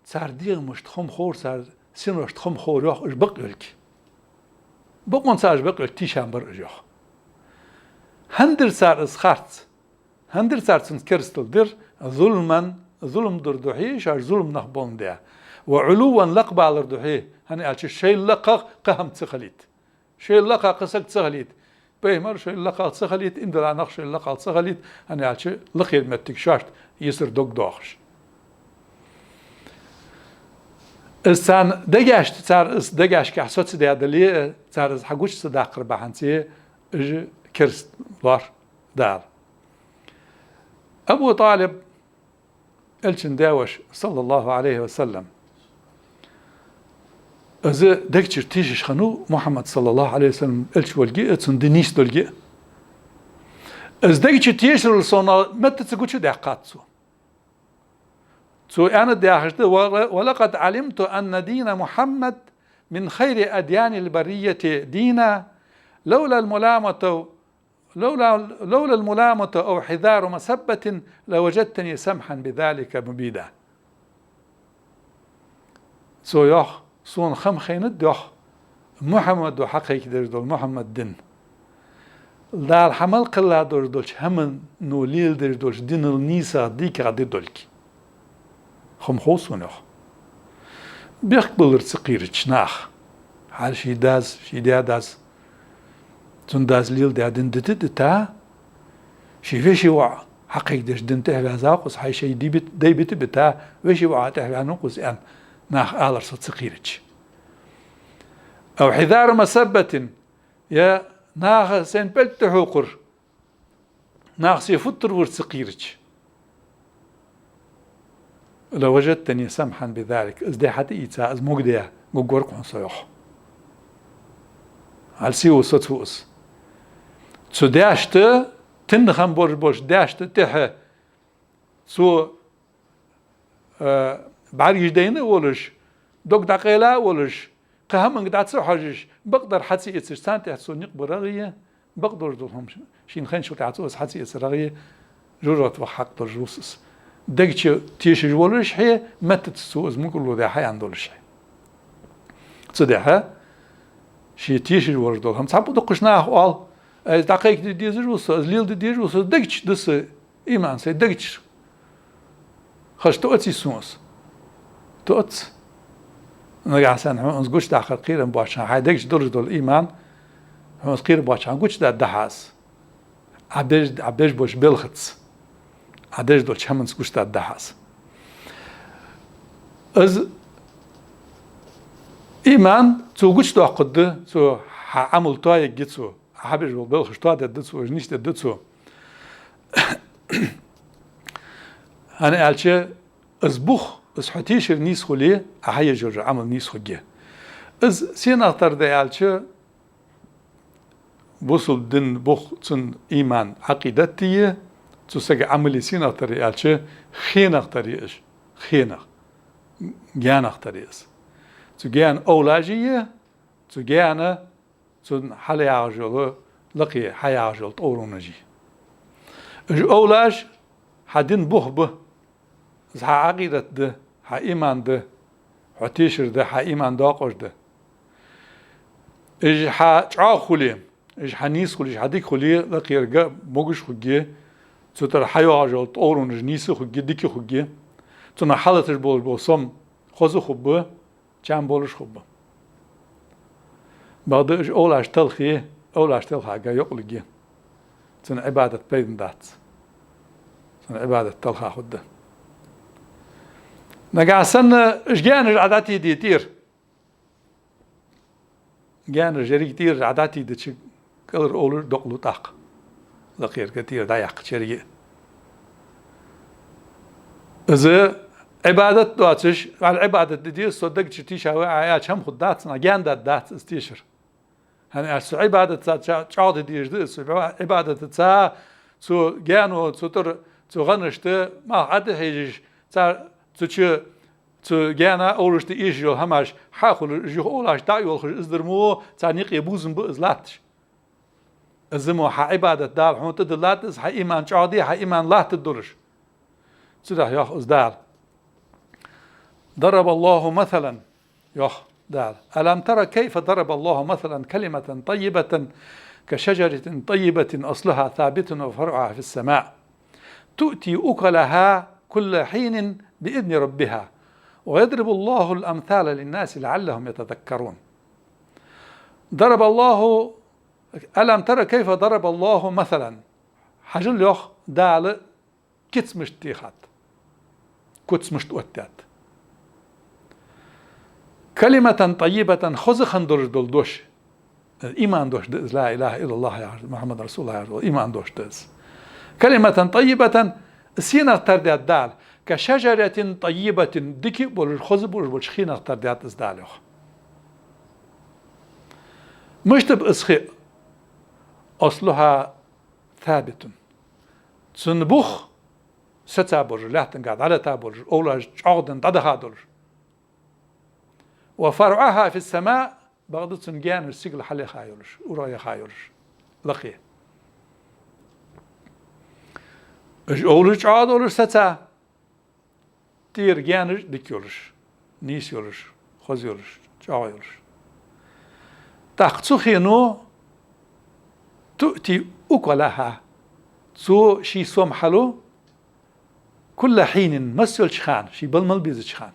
цар дегӀамашта хоам ховра, цар синошта хоам ховра, йоах, уж бакъйолга. Бокъонца уж бакъйолга тийшабар уж, йоах. ХӀана дир цар из харц? ХӀана дир цар цунца керастал дир? «ظلما», зулам дар духьа, шоаш зулам нах боландаь. «وعلوا», лакхбалар духьа, хӀана аьлча шоайла лакхагӀа кхы хӀама ца хилийта. Шоайла лакхагӀа кхы саг ца хилийта. Пайхамар шоайла лакхагӀа ца хилийта, ийман дола нах шоайла лакхагӀа ца хилийта, хӀана аьлча лакхера моттиг шоашта йисар дог доахаш. Из царна дегашта, цар из дегашкахьа соцадаь дале а, цар из хьагуча ца даккхар бахьанца, уж кераста лоархӀ Дала. Абу ТӀалиб, Элчан даь-воша, صلى الله عليه وسلم, из дег чура тешаш хиннав Мухьаммад, صلى الله عليه وسلم, элча волга а, цун ди нийсдолга а. Из дег чу тешарал сона меттаца гучадаьккхад цо. Цо аьннад яхаш да: «ول-، ولقد علمت أن دين محمد من خير أديان البرية دينا، لولا الملامة، لولا، لولا الملامة أو حذار مسبة لوجدتني سمحا بذلك مبينا». Цо йоах: «Сона хам хайнад, йоах, Мухьаммада хьакхайкадеш дола Мухьаммада ди Дала хьа мел кхелла долаш долча хӀамано леладеш долча динал нийсагӀа, дикагӀа ди долга. Хам хов сона, йоах. Бехк балар ца кхерача наха, хьал ший дас, ший даь-дас, цун дас леладаь дин дита а дита, ший веший воӀ хьакхайкадеш дина тӀехьаваьзав-кх из, хьай шоай дай бита а бита, веший воӀа тӀехьаваьннав-кх из», аьнна, наха алар со ца кхерача. «أو حذار مسبة», е наха сайна пӀелг тӀахьокхар, наха се футтарвар ца кхерача. «لوجدتني سمحا بذلك», из де хьатӀаийца, из могаде гургвар-кх хьона со, йоах. Хьал сийву соцаву из. Цу даьшта, тинна хам болаш болча даьшта тӀехьа цо, э, бӀаргаш дайна а волаш, дог дӀакъайла а волаш, кхы хӀаманга дӀа ца хьожаш, бакъдар хьа ца эцаш, царна тӀехьа цо никъ бирагӀа, бакъдолаш дола хӀама шийна хайначул тӀехьа цо из хьа ца эцарагӀа, жожагӀате ваха хьакъ долаш вус из. Дег чу тешаш волаш хье, меттаца цо из мукӀарло даь хьаяьнна долаш хье. Цудухьа ше тешаш волаш дола хӀама цхьабакъда укхаза наха оал: «Ай, из дӀакхайкаде дезаш ва со, из леладе дезаш ва со, дег чу да са иман, сай дег чу хаза тоъаций сона из?» Тоъац. Нагахьа санна хьона из гучадаккхар кхерам боацаш, хьай дег чу долаш дола иман хьона из кхерам боацаш гучадаргда хьа из. Ӏа беш, Ӏа беш болча белхаца, Ӏа деш долча хӀаманца гучадаргда хьа из. Из иман цо гучадоаккхаргда, цо хьа Ӏамал тоаергья цо, Ӏа хьабеш бола белхаш тоадергда цо, уж нийсдергда цо. ХӀана аьлча, из бух, из хьо тешар нийса хуле, Ӏа хьаеш йола Ӏамал нийса хургья. Из сенах тара да аьлча, бусалба дина бух, цун иман, Ӏакъидат я, цу сага Ӏамал сенах тара я аьлча, хенах тара я из, хенах, гаьнах тара я из. Цу гаьна овлажи я, цу гаьна цунна хьалъягӀаш йола, лакхе хьаягӀаш йола тӀовронажи. Уж овлаш хьа дина бух ба, из хьа Ӏакъидат да, хьа иман да, хьо тешар да, хьа иман доакъош да. Уж хьа чӀоагӀа хуле, уж хьа нийса хуле, уж хьа дика хуле, лакхерга могаш хургья, Цу тӀара хьайоагӀаш йола тӀовранаш нийса хургья, дика хургья. Цунах хьалаташ болаш бола сом хоза хургба, чам болаш хургба. Бакъда уж овлаш талхе, овлаш телхарга йокъалургья. Цун Ӏибадат пайдана дац. Цун Ӏибадат талха хургда. Нагахь санна уж гаьнаш Ӏа дӀатийде тӀера. Гаьнаш еррига тӀера Ӏа дӀатийдача, кӀалхара овлаш докъалу тӀаккха. Лакхерга тӀера дӀаяьккхача еррига. Из Ӏибадат доацаш, вӀалла Ӏибадат де деза, со даг чу тийша ва Ӏа аьлча хӀама хургдац, нагахь гаьна даргдац из тешар. ХӀана аьлча цу Ӏибадатаца ча-, чӀоагӀде дезаш да из, цу Ӏибадатаца, цу гаьно, цу тӀара, цу гӀанашта малх Ӏа тӀахьежаш, цар цу чу Цу гаьна овлашта эшаш йола хӀамаш хьахулаш, уж юха овлаш дӀа а йолхаш, из дар мо царна юкъе бувзам ба из латташ. Из мо хьа Ӏибадат Дала хьона тӀадиллад из, хьа иман чӀоагӀде, хьа иман латтаргдолаш. Цудухьа йоах из Дала. ضرب الله مثلا, йоах Дала. ألم تر كيف ضرب الله مثلا كلمة طيبة كشجرة طيبة أصلها ثابت وفرعها في السماء تؤتي أكلها كل حين بإذن ربها ويضرب الله الأمثال للناس لعلهم يتذكرون. ضرب الله، ألم تر كيف ضرب الله مثلا. Хьажал, йоах, Дала кица мишта техад, куц мишта оттадаьд. كلمة طيبة, хоза хинна долаш дола дош. Иман дош да из, لا إله إلا الله яхаш, محمد رسول الله яхаш, иман дош да из. كلمة طيبة, сенах тара даьд Дала. كشجرة طيبة, дика болаш, хоза болаш болча хинах тара даьд из Дала, йоах. Мишта ба из хи? أصلها ثابت. Цун бух саца болаш, лаьттангахь дӀалата болаш, овлаш чӀоагӀденна дӀадаха долаш. وفرعها في السماء, бакъда цун гаьнаш сигала хьалъяха йолаш, урагӀа яха йолаш, лакхе. Уж овлаш чӀоагӀа долаш саца, тӀера гаьнаш дика йолаш, нийса йолаш, хоза йолаш, чӀоагӀа йолаш. ТӀаккха цу хино تؤتي أكلها, цо ший сом хьалу, كل حين, масса йолча хана, ший бала мел безача хана,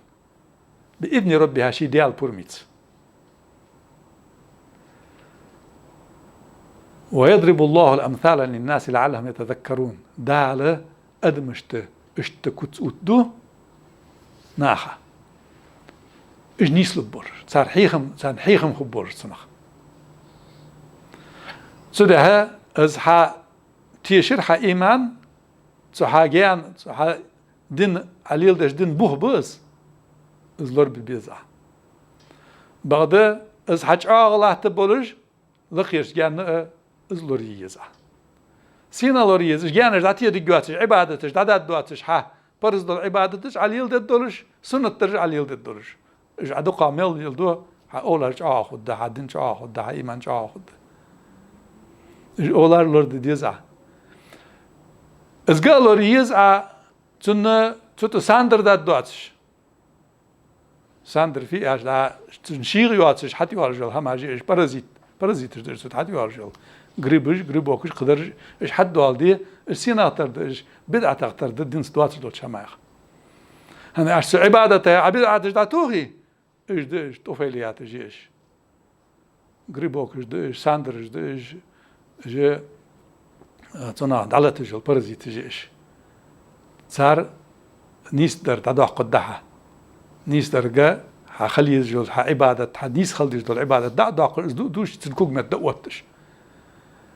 بإذن ربها, ший Даьла пурамца. ويضرب الله الأمثال للناس لعلهم يتذكرون. Дала адамашта иштта куц оттаду наха, уж нийслургболаш, цар хьехам, царна хьехам хургболаш цунах. Цудухьа из хьа тешар, хьа иман, цу хьа гаьна, цу хьа дин, Ӏа леладеш дин бух ба из, из лорабе беза Ӏа. Бакъда из хьа чӀоагӀа латтаргболаш, лакхерча гаьна а из лораде еза Ӏа. Сенах лораде еза? Уж гаьнаш дӀатедергйоацаш, Ӏибадаташ дӀадоаддоацаш, хьа парз дола Ӏибадаташ Ӏа леладергдолаш, суннат дараш Ӏа леладергдолаш. Уж Ӏа дукха мел леладу, хьа овлаш чӀоагӀа хургда, хьа дин чӀоагӀа хургда, хьа иман чӀоагӀа хургда. Уж овлаш лораде деза Ӏа. Из га а лораде еза Ӏа, цунна цу тӀа сандра даргдоацаш. Сандра фу яхаш да, цун шийга йоацаш хьатӀайоалаш йола хӀамаш я уж, паразит, паразиташ да уж, цу тӀа хьатӀайоалаш йола. Грибаш, грибокаш, кхыдараш, уж хьатӀадоаладе, уж сенах тара да, уж бидӀатах тара да, динца доацаш долча хӀамаех. ХӀана аьлча цу Ӏибадатаца Ӏа бидӀаташ дӀатохе, уж да уж, тӀуфайлияташ я уж. Грибокаш да уж, сандраш да уж, уж, а, цунах дӀалаташ йола паразиташ я уж. Цар нийсдар дӀадоаккхаргда хьа. Нийсдарга хьа хила езаш йола хьа Ӏибадат, хьа нийса хила дезаш дола Ӏибадат дӀа а доаккхаш, из ду-, дувцаш цун кога метта дӀаотташ.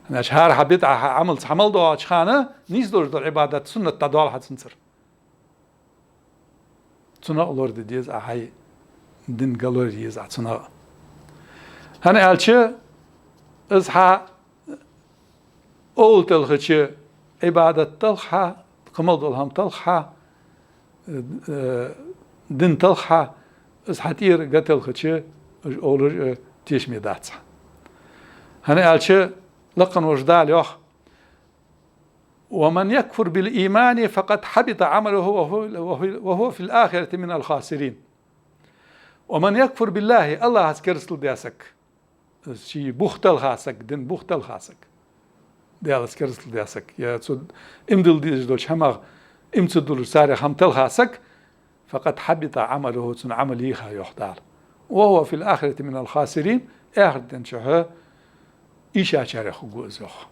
ХӀана аьлча хӀара хьа бидӀа, хьа Ӏамалца хьа мел доагӀача хана нийса долаш дола Ӏибадат, суннат дӀадоал хьа цунцара. Цунах а лораде деза Ӏа, хьай динга лораде еза Ӏа цунах а. ХӀана аьлча из хьа овла телхача, Ӏибадат телха хьа, кхы мел дола хӀама телха хьа, э, дин телха хьа, из хьа тӀера га телхача, уж овлаш а тешаме дац хьа. ХӀана аьлча лакха волча Дала йоах: ومن يكفر بالإيمان فقد حبط عمله وهو، وهو، وهو في الآخرة من الخاسرين. ومن يكفر بالله, АллахӀаца керастал даь саг, ший бух телха саг, дин бух телха саг, Даьлаца керастал даь саг, е цо иман дилла дезаш долча хӀамах иман ца дуллаш, царех хӀама телха саг, فقد حبط عمله, цун Ӏамал йийха, йоах Дала. وهو في الآخرة من الخاسرين, ахарта ден чухь ийшачарех хургва из, йоах.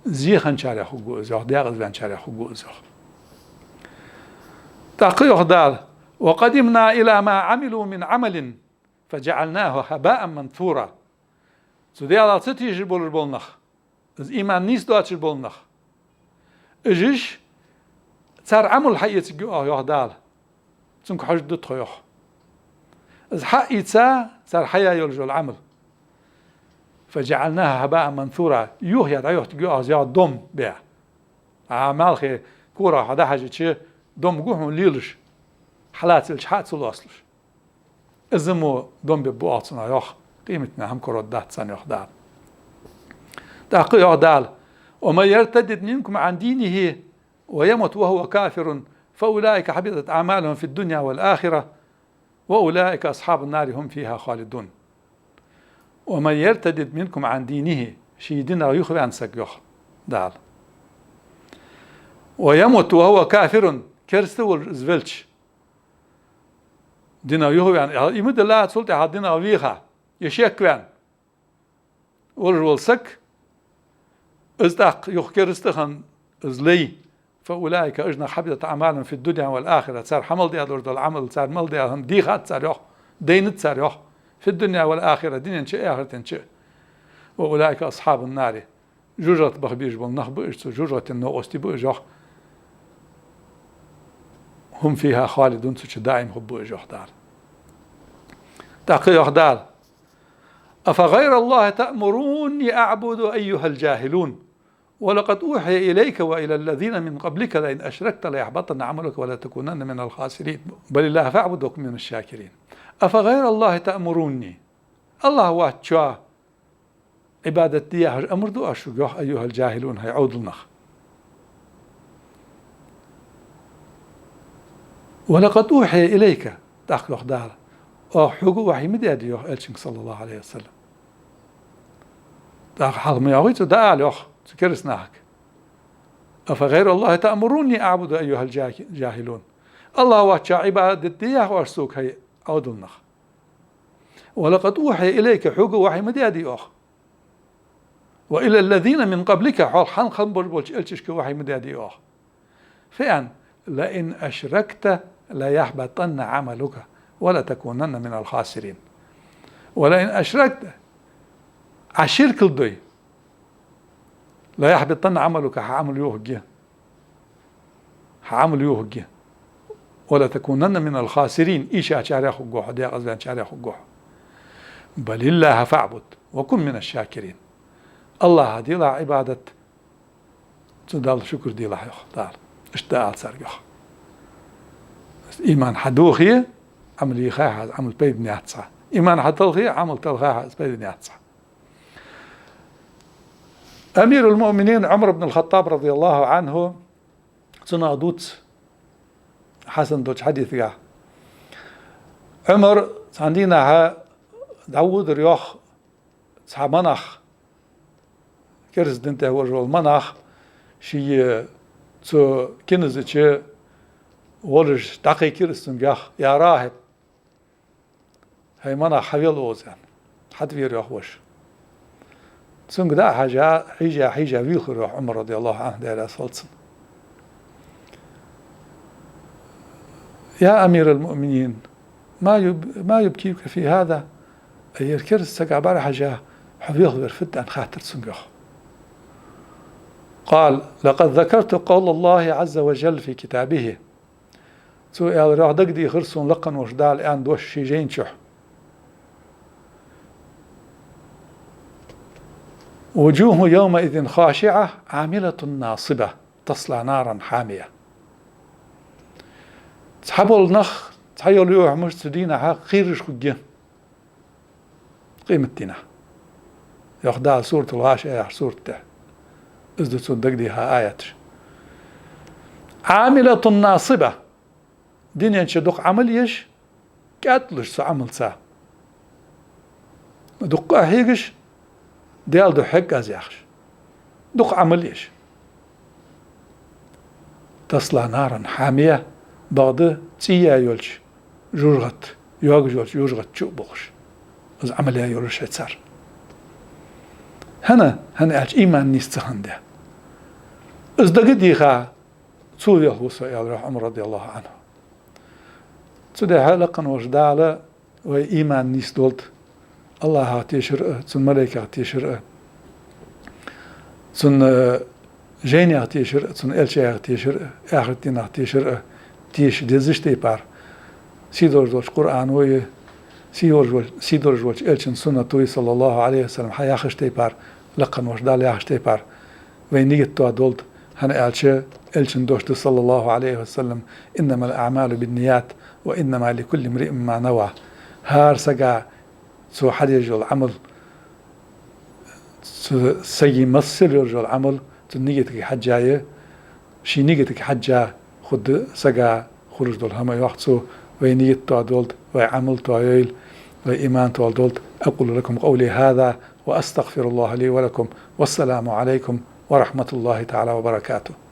Зе хинначарех хургва из, йоах, декъаза ваьнначарех хургва из, йоах. ТӀаккха йоах Дала: وقدمنا إلى ما عملوا من عمل فجعلناه هباء منثورا. Цу Даьлах ца тешаш болаш бола нах, из иман нийса доацаш бола нах, уж, цар Ӏамал хьаэцаргья оаха, йоах Дала. Цунга хьожаргда тхо, йоах. Из хьаийца, цар хьаяь йолаш йола Ӏамал. فجعلناه هباء منثورا. Юхаяь дӀайохийтаргья оаха из, йоах, дом беа. Ӏа малхе корах хьо дӀахьежача, дом гу хьона лелаш, хьалацилча хьа а ца лоацалуш. Из мо дом бергба оаха цунах, йоах, къематдийнахьа хӀама караргдац царна, йоах Дала. ТӀаккха йоах Дала: ومن يرتدد منكم عن دينه ويمت وهو كافر فأولئك حبطت أعمالهم في الدنيا والآخرة وأولئك أصحاب النار هم فيها خالدون. ومن يرتدد منكم عن دينه, ший динах юхаваьнна саг, йоах Дала. ويمت وهو كافر, кераста волаш из велча, динах юхаваьнна, из ма дилла, цул тӀехьагӀа динах вийха, е шекваьнна волаш вола саг, из тӀаккха юха кераста хинна из лай, فأولئك, уж нах, حبطت أعمالهم في الدنيا والآخرة, цар хьа мел даь долаш дола Ӏамал, цар мел даь хӀама дийхад цар, йоах, дайнад цар, йоах, في الدنيا والآخرة, дунен чу а, ахарта чу а. وأولئك أصحاب النار, жожагӀате баха безаш бола нах ба уж, цу жожагӀатен новкъостий ба уж, йоах. هم فيها خالدون, цу чу даим хургба уж, йоах Дала. ТӀаккха йоах Дала: أفغير الله تأمروني أعبد أيها الجاهلون ولقد أوحي إليك وإلى الذين من قبلك لئن أشركت ليحبطن عملك ولتكونن من الخاسرين بل الله فاعبد وكن من الشاكرين. أفغير الله تأمروني. АллахӀ воацачоа Ӏибадат де яхаш амар ду аз шуга, йоах, أيها الجاهلون, хӀай Ӏовдал нах. ولقد أوحي إليك, тӀаккха йоах Дала, оаха хьога вахьий ма даьдий, йоах, Элчанга, صلى الله عليه وسلم. ТӀаккха хьалха ма йоахий цо, дӀаала, йоах, цу кераста нахага: أفغير الله تأمروني أعبد أيها الجاهلون. АллахӀ воацачоа Ӏибадат де яхий оаш сога, хӀай Ӏовдал нах. ولقد أوحي إليك, хьога вахьий ма даьдий оаха. وإلى الذين من قبلك, хьол хьалха хинна болаш болча элчашка вахьий ма даьдий оаха. Фу аьнна: لئن أشركت ليحبطن عملك ولتكونن من الخاسرين. ولئن أشركت, Ӏа ширк дой, ليحبطن عملك, хьа Ӏамал йохаргья. Хьа Ӏамал йохаргья. ولتكونن من الخاسرين, ийшачарех хургва хьо, декъаза ваьнначарех хургва хьо. بل الله فاعبد وكن من الشاكرين. АллахӀа делахь Ӏибадат, цу Далла шукр делахь, йоах Дала. Иштта ала царга, йоах. Иман хьадохе, Ӏамал йийхай хьа, Ӏамал пайдане яц хьа. Иман хьаталхе, Ӏамал талхай хьа, из пайдане яц хьа. أمير المؤمنين عمر بن الخطاب رضي الله عنه, цунах дувц Хьасан долча хьадисагахь. Ӏумар цхьан дийнахьа дӀаводар, йоах, цхьа монах, кераста дина тӀа волаш вола монах, ший цу киназа чу волаш дӀакхайкар из цунга, йоах: يا راهب, хӀай монах, хьавел укхаза, аьнна. ХьатӀавера, йоах, воша. Цунга дӀа а хьежа, хьийжа, хьийжа вийлхар, йоах, Ӏумар, رضي الله عنه, Даьла раьза хилва цунна. يا أمير المؤمنين، ما يب-، ما يبكيك في هذا؟ Ер кераста сага бӀарахьежа хьо вийлхавар фуд, аьнна, хаьттар цунга, йоах. قال: لقد ذكرت قول الله عز وجل في كتابه. Цо аьлар, йоах, дагадехар сона лакха волча Дала аьнна дош ший жайна чу: وجوه يومئذ خاشعة عاملة ناصبة تصلى نارا حامية. Цхьабола нах, цхьайола юхьмараш цу дийнахьа кхераш хургья къематдийнахьа. Йоах Дала Суратуль-ГӀашия яхача сурата тӀа. Из да цунна дагадеха аяташ. عاملة ناصبة. Дунен чу дукха Ӏамал еш, кӀаьд луш цу Ӏамалца. Дукха къахьегаш, Даьла духьа хьег аз яхаш. дукха Ӏамал еш. تصلى نارا حامية, бакъда цӀий йолча жожагӀате, йоагаш йолча жожагӀате чу а бохаш. Из Ӏамал яь йолаш я цар. ХӀана? ХӀана аьлча иман нийса ца хиннад. Из дага а дийха, цо велха ва со, аьлар Ӏумар радияллаху Ӏанху. Цудухьа лакха волча Дала вай иман нийса долда, АллахӀах тешар а, Цун малайкех тешар а, Цун, э, жайнех тешар а, Цун элчаех тешар а, ахарат дийнах тешар а, теша дезача тайпара, сий долаш долча Къуръано а, сий долаш вол-, сий долаш волча элчан суннато а, صلى الله عليه وسلم, хьаяхача тайпара, лакха волча Дала яхача тайпара вай нигат тоадолда, хӀана аьлча элчан дош да, صلى الله عليه وسلم: «إنما الأعمال بالنيات وإنما لكل امرئ ما نوى». ХӀара сага цо хьадеш йола Ӏамал, цу сага массайола йола Ӏамал цун нигатага хьежжа я, ший нигатага хьежжа хургда сага хулаш дола хӀама, йоах цо. Вай нигат тоадолда, вай Ӏамал тоайойла, вай иман тоадолда. أقول لكم قولي هذا وأستغفر الله لي ولكم. والسلام عليكم ورحمة الله تعالى وبركاته.